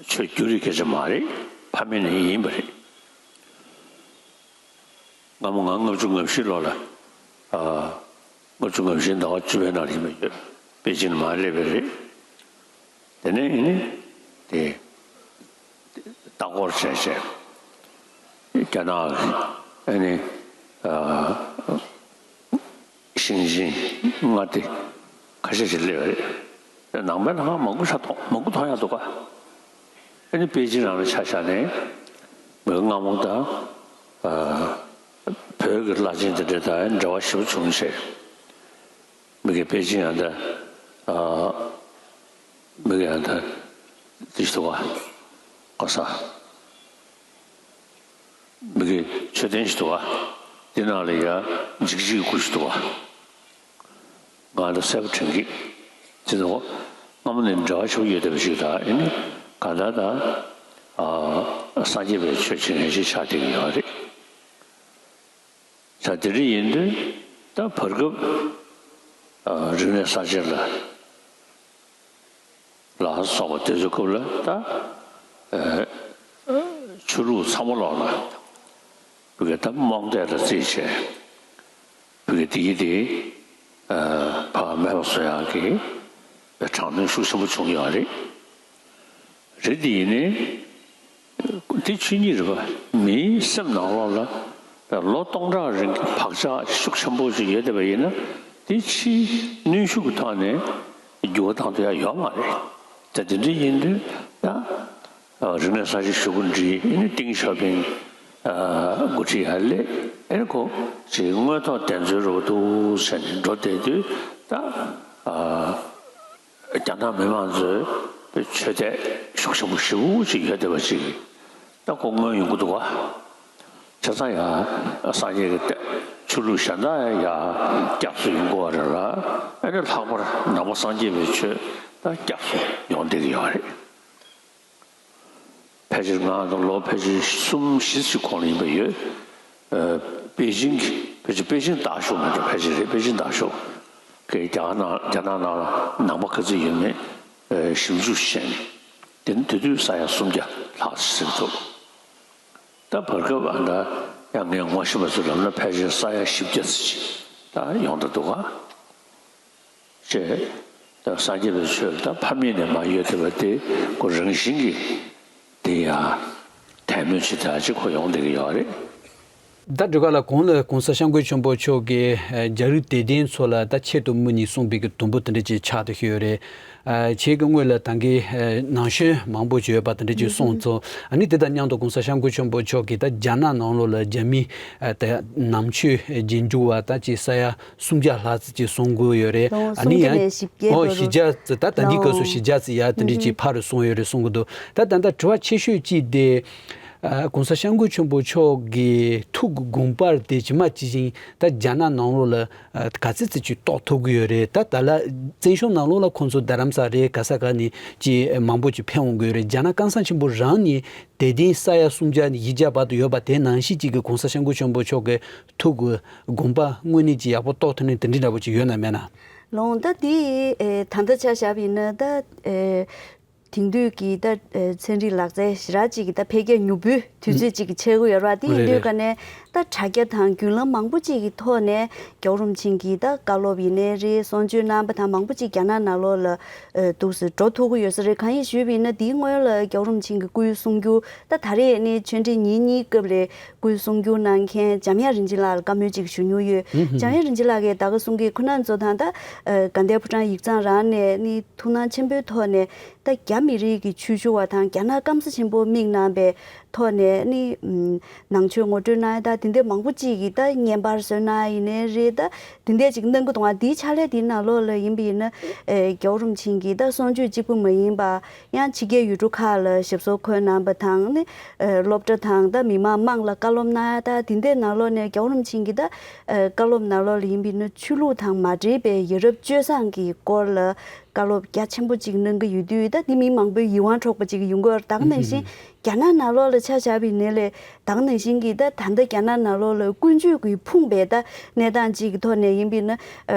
ཆོས་བསྒྱུར་རེས་སྐད་ཆ་མ་རེད། ཕ་མེས་ནས་ཡིན་པ་རེད། སྔ་མོ་ང་ལྔ་བཅུ་ང་བཞི་ལོ་ལ། ཨ། ལྔ་བཅུ་ང་བཞི་ཟླ་བ་བཅུ་པའི་ནང་ལ་ཡིན་པ་ཡོད། པེ་ཅིན་མར་སླེབས་པ་རེད། དེ་ནས་ཨ་ནི་དེ་ལྟ་སྐོར་བྱས་བྱས། རྒྱ་ནག་གི་ཨ་ནི་ཨ་ཞིང་ཆེན་མངའ་སྡེ་ཁ་ཤས་ཤིག་སླེབས་པ་རེད། ནང་པའི་ལྷ་ཁང་མང་པོ་ཆགས་མཐོང་མང་པོ་མཐོང་ཡག་འདུག་ག་ཨ་ནི་པེ་ཅིན་རང་ལ་ཆ་བཞག་ནས་མི་སྔ་མོ་དང་ཨ་བོད་ཀྱི་བླ་ཆེན་དེ་འདྲ་དང་འབྲེལ་བ་ཞེ་པོ་བྱུང་བྱས། མི་གི་པེ་ཅིན་ཡང་ད། ཨ། མི་གི་ཡང་ད། དེ་ཞིག་འདུག་ག་གོ་ས། མི་གི་མཆོད་རྟེན་ཞིག་འདུག་ག་དེ་ནང་ལ་ཡ་འཇིགས་བྱེད་ཀྱི་སྐུ་ཞིག་འདུག་ག་ང་ད་གསལ་པོ་དྲན་གི་དེ་འདུག་ག་སྔ་མོ་ནས་འབྲེལ་བ་ཞིག་ཡོད་བསྡད་པ་ཞིག་ད་ཨ་ནི་ག་ད་ད། ཨ། སངས་རྒྱས་པའི་ཆོས་བྱེད་མཁན་ཞིག་ཆགས་བསྡད་ཀྱི་ཡོད་རེད། ད་དེ་འདྲ་ཡིན་དུས་ད་བར་སྐབས་ཨ་རིག་གནས་གསར་བརྗེ་ལ་ལ་སོགས་པ་དེ་ཚོའི་སྐབས་ལ་ད་ཨ་ཆོས་ལུགས་ཚང་མ་ལོག་ལ་བོད་ཀྱི་ད་རྨོངས་དད་ལ་རྩིས་བྱས་བོད་ཀྱི་དེ་ཡི་དེ་ཨ་ཕ་མེད་པ་བཟོ་ཡག་གི་དྲག་གནོན་ཤུགས་ཆེན་པོ་བྱུང་ཡོད་རེད། རེད་དེ་ཡིན་ནའི། འདི་ཆོས་ཉིད་རེད་པ། མིའི་སེམས་ནང་ལོགས་ལ་ལོ་སྟོང་ཕྲག་རིང་གི་བག་ཆགས་ཤུགས་ཆེན་པོ་ཞིག་ཡོད་བསྡད་པ་ཡིན་ན། འདི་ཕྱིའི་གནོན་ཤུགས་ཀྱི་ཐོག་ནས་འགྱུར་བ་བཏང་ཐུབ་ཡ་ཡོད་མ་རེད། ད་དེ་འདྲ་ཡིན་དུས་ད་རིག་གནས་གསར་བརྗེ་ཞུ་སྐུལ་འདྲི་ཨ་ནི་ཏེང་ཞའོ་ཕིང་ འགོ་ཁྲིད་ཡར་སླེབས། ཨེ་ནི་ཁོ་ཅིག་དངོས་ཐོག་གདེང་ཚོད་རོགས་འདུག་ཟེར་ནས་འགྲོ་བསྡད་དུས་ད། རྒྱ་ནག་མི་མང་ཚོའི་ཆོས་དད་ཤུགས་ཆེན་པོ་ཞེ་པོ་ཅིག་ཡོད་བསྡད་པ་ཅིག་ད་ཁོ་མངོན་ཡོང་གི་འདུག་ག་བྱས་ཙང་ཡ་སངས་རྒྱས་ཀྱི་ཆོས་ལུགས་གཞན་དག་ཡ་སྐྱབས་སུ་ཡོང་དགོས་པ་རེད་ལ། ཨ་ནི་ལྷག་པར་ནང་པ་སངས་རྒྱས་པའི་ཆོས་ད་སྐྱབས་སུ་ཡོང་བསྡད་ཀྱི་ཡོད་རེད། ཕལ་ཆེར་ང་ཚོ་ལོ་ཕལ་ཆེར་གསུམ་བཞི་ཅིག་གོང་ལ་ཡིན་པ་ཡོད། ཨ། པེ་ཅིང་གི་ཕལ་ཆེར་པེ་ཅིང་དག་ཤོག་མ་གཏོགས་ཕལ་ཆེར་རེད། པེ་ཅིང་དག་ཤོག་གི་རྒྱ་གར་ནང་རྒྱ་ནག་ནང་ལ་ནང་པ་ག་ཚོད་ཡོད་མེད་ཨ་ཞིབ་འཇུག་བྱས་ནས། དེ་ནི་དེ་དུས་ས་ཡ་སུམ་བརྒྱ་ལྷག་ཅིག་ཟིན་འདུག་ད་བར་སྐབས་ཨ་ད་ཡང་ངས་ངོ་ཤེས་པ་ཚོས་ལབ་ན་ཕལ་ཆེར་ས་ཡ་བཞི་བརྒྱ་ཙམ་ཅིག་ད་ཡོང་བསྡད་འདུག་ག་བྱས། ད་སངས་རྒྱས་པའི་ཆོས་ད་ཕ་མེས་ནས་མར་ཡོད་བསྡད་པ་དེ་ཁོ་རང་བཞིན་གྱིས་དེ་ཡང་དད་མོས་ཅིག་ད་ཅིག་ཁོ་ཡོང་བསྡད་ཀྱི་ཡོད་རེད། ད་འགྲོ་ཁ་ལ་གོང་ལ་གོང་ས་སྐྱབས་མགོན་ཆེན་པོ་མཆོག་གིས་ཨ་རྒྱ་རིགས་དད་ལྡན་ཚོ་ལ་ད་ཆེད་དུ་དམིགས་ནས་གསུངས་པའི་གི་དུམ་བུ་དེ་འདྲ་ཅིག་ཆགས་བསྡད་ཀྱི་ཡོད་རེད། ཨ་ཁྱེད་ཀྱི་སྔོན་ལ་ད་གིན་ཨ་ནང་ཆོས་མང་པོ་ཅིག་ཡོད་པ་དེ་འདྲ་ཅིག་གསུངས་སོང་། ཨ་ནི་དེ་དང་མཉམ་དུ་གོང་ས་སྐྱབས་མགོན་ཆེན་པོ་མཆོག་གིས་ད་རྒྱ་ནག་ནང་ལོགས་ལ་རྒྱ་མི་ཨ་ད་ནང་ཆོས་རྗེས་འཇུག་པ་ད་ཅིག་ས་ཡ་སུམ་བརྒྱ་ལྷག་ཙམ་ཅིག་སོང་དགོས་ཡོད་རེད། ལོ་ཨ་ནི་ཡང་སུམ་བརྒྱ་ནས་བཞི་བརྒྱ་ཨོ་བར་དུ། བཞི་བརྒྱ་ཙམ་ད་ད་ལྟའི་སྐབས་སུ་ལོ་བཞི་བརྒྱ་ཙམ་ཡར་དེ་འདྲ་ཅིག་ཕར་སོང་ཡོད་རེད་གསུང་གི་འདུག་ད་ད་ལྟ་དྲི་བ་ཆེ་ཤོས་གཅིག་དེ། ཨ་གོང་ས་སྐྱབས་མགོན་ཆེན་པོ་མཆོག་གི་ཐུགས་དགོངས་པ་དེ་ཇི་མ་ཇི་བཞིན་ད་རྒྱ་ནག་ནང་ལོགས་ལ་ཨ་ག་ཚོད་ཙམ་ཅིག་རྟོགས་ཐུབ་ཀྱི་ཡོད་རེད། ད་ད་ལ་བཙན་བྱོལ་ནང་ལོགས་ལ་ཁོང་ཚོ་རྡ་རམ་ས་རེད་ག་ས་ག་ནས་ཅིག་མང་པོ་ཅིག་ཕེབས་འོང་གི་ཡོད་རེད། རྒྱ་ནག་སྐལ་བཟང་ཆེན་པོ་རང་ནས་དད་ལྡན་ས་ཡ་སུམ་བརྒྱ་ནས་བཞི་བརྒྱ་བར་དུ་ཡོད་པ་དེ་ནང་བཞིན་ཅིག་གི་གོང་ས་སྐྱབས་མགོན་ཆེན་པོ་མཆོག་གི་ཐུགས་ཀྱི་དགོངས་པ་དངོས་གནས་ཀྱི་ཡག་པོ་རྟོགས་ཐུབ་ནས་དེ་འདྲའི་འདྲ་པོ་ཅིག་ཡོད་ན་མེད་ན། ལོང་ད་དེ་ཨེ་ད་ལྟ་ཆ་བཞག་པ་ཡིན་ན་ད་ཨེ་དེང་དུས་ཀྱི་ད་ཨེ་ཚན་རིག་ལག་རྩལ་ཞེ་དྲག་ཅིག་གི་ད་འཕེལ་རྒྱས་མྱུར་པོའི་དུས་ཚོད་ཅིག་གི་ཆགས་ཀྱི་ཡོད་རེད་བ། དེ་ཡིན་དུས་ཀ་ནས་ད་དྲ་རྒྱ་དང་བརྒྱུད་ལམ་མང་པོ་ཅིག་གི་ཐོག་ནས་རྒྱལ་བ་རིན་པོ་ཆེ་གི་ད་བཀའ་སློབ་ཡིན་ནའི་རེད། གསུང་ཆོས་གནང་བ་དང་མང་པོ་ཅིག་རྒྱ་ནག་ནང་ལོགས་ལ་ཨེ་འདུག་སེ་འགྲོ་ཐུབ་ཀྱི་ཡོད་ས་རེད། གང་ཡིན་ཞུས་པ་ཡིན་ན་དེའི་སྔོན་ལ་རྒྱལ་བ་རིན་པོ་ཆེ་གི་སྐུའི་གསུང་སྒྱུར་ད་ད་རེས་ནི་ཆོས་འབྲེལ་ཉིན་གཉིས་སྐབས་ལ་སྐུའི་གསུང་སྒྱུར་གནང་མཁན་འཇམ་དབྱངས་རིན་ཆེན་ལགས་ལ་བཀའ་མོལ་ཅིག་ཞུ་མྱོང་ཡོད། འཇམ་དབྱངས་རིན་ཆེན་ལགས་ཀྱིས་ད་ག་གསུང་གི་ཁོ་རང་ཚོ་དང་ད་ཨ་དགའ་ལྡན་ཕོ་བྲང་ཡིག་ཚང་རང་ནས་ནི་ཐུགས་སྣང་ཆེན་པོའི་ཐོག་ནས་ད་རྒྱ་མི་རིགས་ཀྱི་ཆོས་ཞུ་བ་དང་རྒྱ་ནག་སྐམ་ས་ཆེན་པོ་མིག་གནང་པའི་ཐོག་ནས་ནི་ཨམ་ནང་ཆོས་ངོ་སྤྲོད་གནང་ཡ་ད་དེ་འདྲ་མང་པོ་ཅིག་གིས་ད་བརྙན་པར་བཟོས་གནང་ཡ་ཡིན་ནའི་རེད། ད་དེ་འདྲ་ཅིག་གནང་གི་འདུག་ཨ། དེའི་ཕྱག་ལས་དེའི་ནང་ལོགས་ལ་ཡིན་པ་ཡིན་ན་ཨེ་རྒྱལ་བ་རིན་པོ་ཆེ་གིས་ད་གསུང་ཆོས་གཅིག་པུ་མ་ཡིན་པ་ཡང་ཕྱི་རྒྱལ་ཡུལ་གྲུ་ཁག་ལ་ཞབས་སོར་འཁོད་གནང་པ་དང་ནི་ཨེ་སློབ་གྲྭ་དང་ད་མི་མང་དམངས་ལ་བཀའ་སློབ་གནང་ཡ་ད་དེ་འདྲའི་ནང་ལོགས་ནས་རྒྱལ་བ་རིན་པོ་ཆེ་གིས་ད་ཨེ་བཀའ་སློབ་ནང་ལོགས་ལ་ཡིན་པ་ཡིན་ན་ཆོས་ལུགས་དང་མ་འབྲེལ་བའི་ཡ་རབས་སྤྱོད་བཟང་གི་སྐོར་ལ་བཀའ་སློབ་རྒྱ་ཆེན་པོ་ཅིག་གནང་གི་ཡོད་དུས་ད་འདི་མི་མང་པོའི་ཡིད་དབང་འཕྲོག་པ་ཅིག་ཡོང་གི་ཡོད་རེད། ད་ག་ནང་བཞིན་རྒྱ་ནག་ནང་ལོགས་ལ་ཆ་བཞག་པ་ཡིན་ནའི་ལས་ད་ག་ནང་བཞིན་གྱི་ད་ད་ལྟ་རྒྱ་ནག་ནང་ལོགས་ལ་ཀུན་སྤྱོད་ཀྱིས་ཕུང་པའི་ད་གནས་སྟངས་ཅིག་གི་ཐོག་ནས་ཡིན་པ་ཡིན་ན་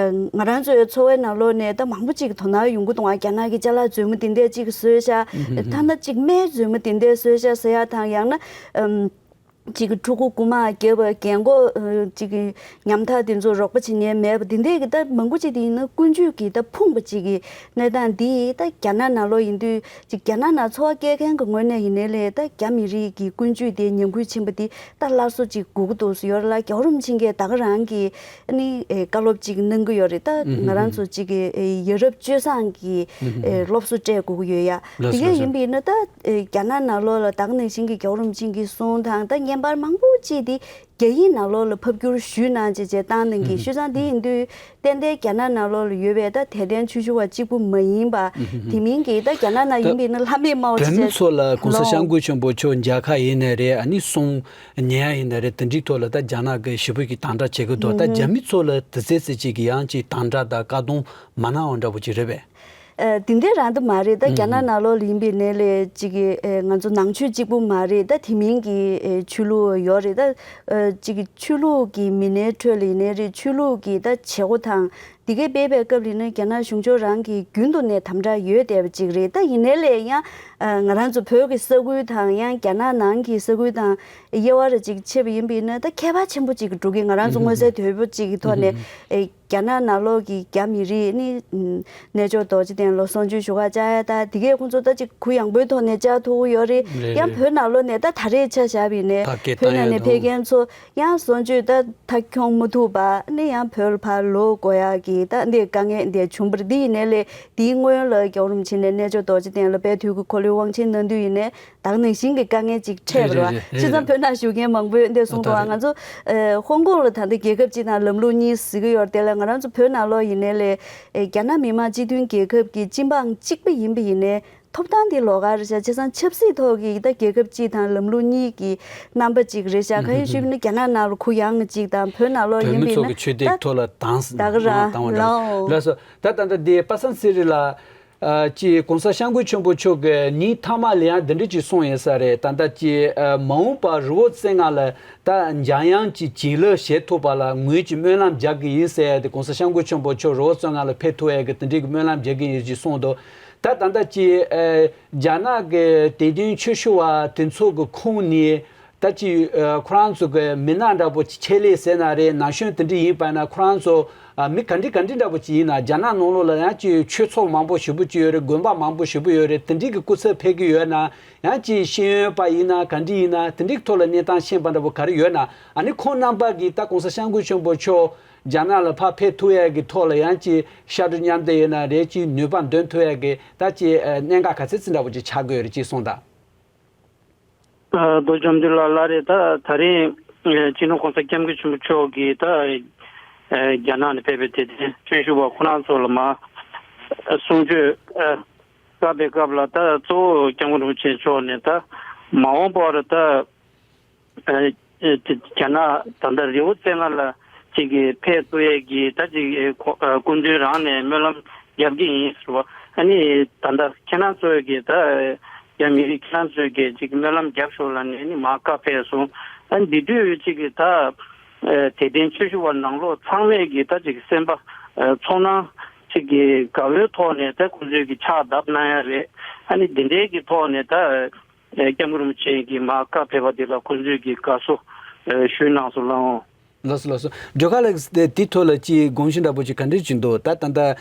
ང་རང་ཚོའི་འཚོ་བའི་ནང་ལོགས་ནས་ད་མང་པོ་ཅིག་དོ་སྣང་ཡོང་གི་འདུག་ཨ། རྒྱ་ནག་གི་ཅ་ལག་མཛེས་མ་དེ་འདྲས་ཅིག་བཟོས་ཤག་ཐ་ན་ཅིག་སྨན་མཛེས་མ་དེ་འདྲས་བཟོས་ཤག་ཟེར་ཡ་དང་ཡང་ན་ཨམ། ཅིག་གི་ཕྲུ་གུ་རྐུ་མ་བརྒྱབ་པ་རྒན་གོག་ཅིག་གི་ཉམ་ཐག་དེ་ཚོ་རོགས་པ་བྱེད་མཁན་མེད་པ་དེ་འདྲས་ཀྱི་ད་མང་པོ་ཅིག་དེ་ཡིན་ན་ཀུན་སྤྱོད་ཀྱི་ད་ཕུང་པ་ཅིག་གི་གནས་སྟངས་འདི་ད་རྒྱ་ནག་ནང་ལོགས་ཡིན་དུས་ཅིག་རྒྱ་ནག་ནང་འཚོ་བ་སྐྱེལ་མཁན་གྱི་ངོས་ནས་ཡིན་ནའི་ལས་ད་རྒྱ་མི་རིགས་ཀྱི་ཀུན་སྤྱོད་དེ་ཉམས་རྒུད་ཕྱིན་པ་དེ་ད་སླར་གསོ་ཅིག་དགོས་ཀྱི་འདུག་ཟེར་ཡོད་རེད་ལ། རྒྱལ་བ་རིན་པོ་ཆེ་གིས་ད་ག་རང་གི་ནི་ཨེ་བཀའ་སློབ་ཅིག་གནང་གི་ཡོད་རེད། ད་ང་རང་ཚོ་ཅིག་གི་ཨེ་ཡ་རབས་སྤྱོད་བཟང་གི་ཨེ་སློབ་གསོ་སྤྲད་དགོས་ཀྱི་ཡོད་ཡ། དེ་གས་ཡིན་པ་ཡིན་ན་ད། ཨེ་རྒྱ་ནག་ནང་ལོགས་ལ་ད་ག་ནང་བཞིན་གྱི་རྒྱལ་བ་རིན་པོ་ཆེ་གི་གསུང་དང་ད་བརྙན་པར་མང་པོ་ཅིག་དེ་རྒྱ་ཡིག་ནང་ལོགས་ལ་ཕབ་བསྒྱུར་ཞུས་གནང་བྱས་བྱས་བཏང་གནང་གི་ཞུས་ཙང་དེ་ཡིན་དུས་ཏན་ཏན་རྒྱ་ནག་ནང་ལོགས་ལ་ཡོད་པའི་ད་དད་ལྡན་ཆོས་ཞུ་བ་གཅིག་པུ་མ་ཡིན་པ་དེ་མིན་གྱི་ད་རྒྱ་ནག་ནང་ཡིན་པ་ཡིན་ན་ལྷ་མེད་སྨྲ་བ་བོད་མི་ཚོ་ལ་གོང་ས་སྐྱབས་མགོན་ཆེན་པོ་མཆོག་མཇལ་ཁ་ཡིན་ནའི་རེད། ཨ་ནི་གསུང་ཉན་ཡ་ཡིན་ནའི་རེད། དེ་འདྲའི་ཐོག་ལ་ད་རྒྱ་ནག་གི་ཞེ་པོ་ཅིག་དམ་དྲག་བྱེད་ཀྱི་འདུག་ད་རྒྱ་མི་ཚོ་ལ་དེ་ཚེ་ཚེ་གཅིག་གི་ཡང་ཅིག་དམ་དྲག་དང་བཀག་སྡོམ་མ་གནང་བ་འདྲ་པོ་ཅིག་རེད་པས། ཨ་དེ་འདྲ་རང་དུ་མ་རེད། ད་རྒྱ་ནག་ནང་ལོགས་ལ་ཡིན་པའི་ནས་ལས་ཅིག་གི་ཨེ་ང་ཚོ་ནང་ཆོས་གཅིག་པུ་མ་རེད། ད་དེ་མིན་གྱི་ཨེ་ཆོས་ལུགས་ཡོད་རེད། ད་ཨ་ཅིག་གི་ཆོས་ལུགས་ཀྱི་མི་སྣའི་ཁྲོད་ལ་ཡིན་ནའི་རེད། ཆོས་ལུགས་ཀྱི་ད་བྱེད་སྒོ་དང་དེ་གའི་སྤེལ་བའི་སྐབས་ལ་ཡིན་ན་རྒྱ་ནག་གཞུང་ཕྱོགས་རང་གིས་རྒྱུན་དུ་ནས་དམ་དྲག་ཡོད་བསྡད་པ་ཅིག་རེད། ད་ཡིན་ནའི་ལས་ཡང་ཨ་ང་རང་ཚོ་བོད་ཀྱི་ས་ཁུལ་དང་ཡང་རྒྱ་ནག་ནང་གི་ས་ཁུལ་དང་དབྱེ་བ་ར་ཅིག་ཕྱེ་བ་ཡིན་པ་ཡིན་ན་ད་ཁྱད་པར་ཆེན་པོ་ཅིག་འགྲོ་གི། ང་རང་ཚོ་མངོན་གསལ་དོད་པོ་ཅིག་གི་ཐོག་ནས་ཨེ། རྒྱ་ནག་ནང་ལོགས་ཀྱི་རྒྱ་མི་རིགས་ནི་ཨམ་གནས་མཆོག་རྡོ་རྗེ་གདན་ལ་གསུང་ཆོས་ཞུ་ག་བཅར་ཡ་ད་དེ་གས་ཁོང་ཚོ་ད་ཅིག་གུ་ཡངས་པོའི་ཐོག་ནས་བཅར་ཐུབ་ཀྱི་ཡོད་རེད། རེད་ཡང་རེད། བོད་ནང་ལོགས་ནས་ད་ད་རེས་ཆ་བཞག་པ་ཡིན་ནའི་ཕ་སྐད་བོད་ནང་ནས་ཕེབས་མཁན་ཚོ་ཡང་གསུང་ཆོས་ད་མཐའ་འཁྱོངས་མ་ཐུབ་པ་ནི་ཡང་བོད་ལ་ཕར་ལོག་དགོས་ཡ་གི་ ད་འདི་དཀའ་ངལ་འདི་བྱུང་བ་རེད། འདི་ཡིན་ནའི་ལས་འདིའི་སྔོན་ལ་རྒྱལ་བ་རིན་པོ་ཆེ་ནས་རྣལ་འབྱོར་རྡོ་རྗེ་གདན་ལ་དཔལ་དུས་ཀྱི་འཁོར་ལོའི་དབང་ཆེན་གནང་དུས་ཡིན་ནའི་ད་ག་ནང་བཞིན་གྱི་དཀའ་ངལ་ཅིག་འཕྲད་པ་རེད། རེད་རེད་རེད་བྱས་ཙང་རེད། བོད་ནང་བཞུགས་མཁན་མང་པོས་འདི་གསུངས་འོ་ད་འདུག་ཨ། རེད། ང་ཚོ་ཨ་ཧོང་ཀོང་ལ་ད་ལྟ་རྒྱལ་ཁབ་སྤྱི་དང་ལམ་ལུགས་གཉིས་ཟེར་གྱི་ཡོད་རེད། དེ་ལ་ང་རང་ཚོ་བོད་ནང་ལོགས་ཡིན་ནའི་ལས་ཨ་རྒྱ་ནག་མི་དམངས་སྤྱི་མཐུན་རྒྱལ་ཁབ་ཀྱི་སྤྱི་འབངས་གཅིག་པ་ཡིན་པ་ཡིན་ནའི་ཐོབ་ཐང་དེ་ལོགས་ཀ་རེད་ཤག་བྱས་ཙང་ཆབ་སྲིད་ཐོག་གི་ད་རྒྱལ་ཁབ་གཅིག་དང་ལམ་ལུགས་གཉིས་ཀྱི་རྣམ་པ་གཅིག་རེད་ཤག་གང་ཡིན་ཞུས་པ་ཡིན་ན་རྒྱ་ནག་ནང་ལ་གུ་ཡངས་གཅིག་དང་བོད་ནང་ལོགས་བོད་ཡིན་མི་པ་ཡིན་ཚོ་ན་གི་ཆོས་དད་ད་ཐོག་ལ་དང་ད་ག་རང་བཏང་བ་རེད། ལགས་སོ། ད་ད་ལྟ་འདི་པ་སངས་སི་རི་ལ་ཨ་ཅེ་༸གོང་ས་༸སྐྱབས་མགོན་ཆེན་པོ་མཆོག་གིས་ཉིན་མཐའ་མ་ལ་ཡང་འདི་འདྲ་ཅིག་གསུངས་ཡོད་ས་རེད། ད་ལྟ་ཅེ་ཨ་མ་འོངས་པ་རི་བོ་རྩེ་ལྔ་ལ་ད་འཇམ་དབྱངས་ཀྱི་བྱིན་རླབས་བཞེས་ཐུབ་པ་ལ་ངོས་ཀྱི་སྨོན་ལམ་རྒྱག་གི་ཡིན་ཟེར་ཡ་དེ་༸གོང་ས་༸སྐྱབས་མགོན་ཆེན་པོ་མཆོག་རི་བོ་རྩེ་ལྔ་ལ་ཕེབས་ཐུབ་ཡ་གི་དེ་འདྲའི་གི་སྨོན་ལམ་རྒྱག་གི་ཡིན་ཅེས་གསུངས་འདུག་ད་ད་ལྟ་ཅེ་ཨ་རྒྱ་ནག་གི་དད་ལྡན་ཆོས་ཞུ་བ་དེ་ཚོ་གི་ཁོངས་ནས་ད་ཅི་ཨ་ཁོ་རང་ཚོ་གི་མི་སྣ་འདྲ་པོ་ཆེད་ལས་ཟེར་ན་རེད། ན་གཞོན་དེ་འདྲ་ཡིན་པ་ན་ཁོ་རང་ཚོ་ཨ་མི་ག་འདྲ་ག་འདྲ་འདྲ་པོ་ཅིག་ཡིན་ན་རྒྱ་ནག་ནང་ལོགས་ལ་ཡང་ཅི་ཆོས་ཚོགས་མང་པོ་ཞེ་པོ་ཅིག་ཡོད་རེད། དགོན་པ་མང་པོ་ཞེ་པོ་ཡོད་རེད། དེ་འདྲའི་གི་སྐུ་ཚབ་ཕེབས་ཀྱི་ཡོད་ན་ཡང་ཅི་ཤེས་ཡོན་པ་ཡིན་ན་ག་འདྲ་ཡིན་ན་དེ་འདྲའི་ཐོག་ལ་གནས་སྟངས་ཤེས་པ་འདྲ་པོ་ག་རེ་ཡོད་ན་ཨ་ནི་ཁོང་རྣམ་པ་གིས་ད་༸གོང་ས་༸སྐྱབས་མགོན་ཆེན་པོ་མཆོག་རྒྱ་ནག་ལ་ཕར་ཕེབས་ཐུབ་ཡ་གི་ཐོག་ལ་ཡང་ཅི་ཤར་གྲུ་མཉམ་འདེགས་ཡོད་ན་རེད། ཅི་ནུས་པ་འདོན་ཐུབ་ཡ་གི་ད་ཅི་ཨ་གནད་འགག་ག་ཚད་ཅི་འདྲ་པོ་ཅིག་ཆགས་ཀྱི་ཡོད་རེད་ཅེས་གསུངས་དང་། ཨ་རྡོ་རྗེ་འཛོམས་འདུས་ལགས་ལགས་རེད། ད་ད་རིང་ཨ་སྤྱི་ནོར་༸གོང་ས་༸སྐྱབས་མགོན་ཆེན་པོ་མཆོག་གིས་ད་ཨ་རྒྱ་ནག་ནས་ཕེབས་པའི་དད་ལྡན་ཆོས་ཞུ་བ་ཁོ་རང་ཚོ་ལ་མར་གསུང་ཆོས་ཨ་བཀའ་ཕེབས་སྐབས་ལ་ད་གཙོ་བོ་༸སྐྱབས་མགོན་རིན་པོ་ཆེ་མཆོག་ནས་ད་མ་འོངས་པར་ད་ཨ་ཨ་རྒྱ་ནག་ད་ལྟ་རི་བོ་རྩེ་ལྔ་ལ་ཅིག་གི་ཕེབས་ཐུབ་ཡས་ཀྱི་ད་ཅིག་ཨ་སྐུ་མདུན་རང་ནས་སྨོན་ལམ་རྒྱབ་ཀྱི་ཡིན་ཟེར་བ། ཨ་ནི་ད་ལྟ་ཁྱེད་རང་ཚོ་གི་ད་རྒྱ་མི་རིགས་ཁྱེད་རང་ཚོས་ཀྱི་ཅིག་སྨོན་ལམ་རྒྱབ་ཤོག་ལབ་ནས་ནི་མར་བཀའ་ཕེབས་སོང་། ཨ་འདི་དུས་ཅིག་གི་ད་ཨ་དད་ལྡན་ཆོས་ཞུ་བ་ནང་ལོགས་ཚང་མས་ཀྱི་ད་ཅིག་སེམས་པ་ཨ་ཚོར་སྣང་ཅིག་གི་དགའ་བོའི་ཐོག་ནས་ད་ཁོང་ཚོས་ཀྱི་ཕྱག་བརྡབ་གནང་ཡ་རེད། ཨ་ནི་འདི་འདྲའི་གི་ཐོག་ནས་ད་ཨ་སྐྱབས་མགོན་རིན་པོ་ཆེ་གིས་མར་བཀའ་ཕེབས་པ་འདི་ལ་ཁོང་ཚོས་ཀྱི་དགའ་བསུ་ཨ་ཞུས་གནང་སོང་ལགས། ལགས་སོ་ལགས་སོ། སྒྲོལ་དཀར་ལགས་དེ་དེའི་ཐོག་ལ་ཅིག་དགོངས་གཞི་འདྲ་པོ་ཅིག་ག་འདྲ་ཅིག་འདུག་ད་ད་ལྟ་ཨ་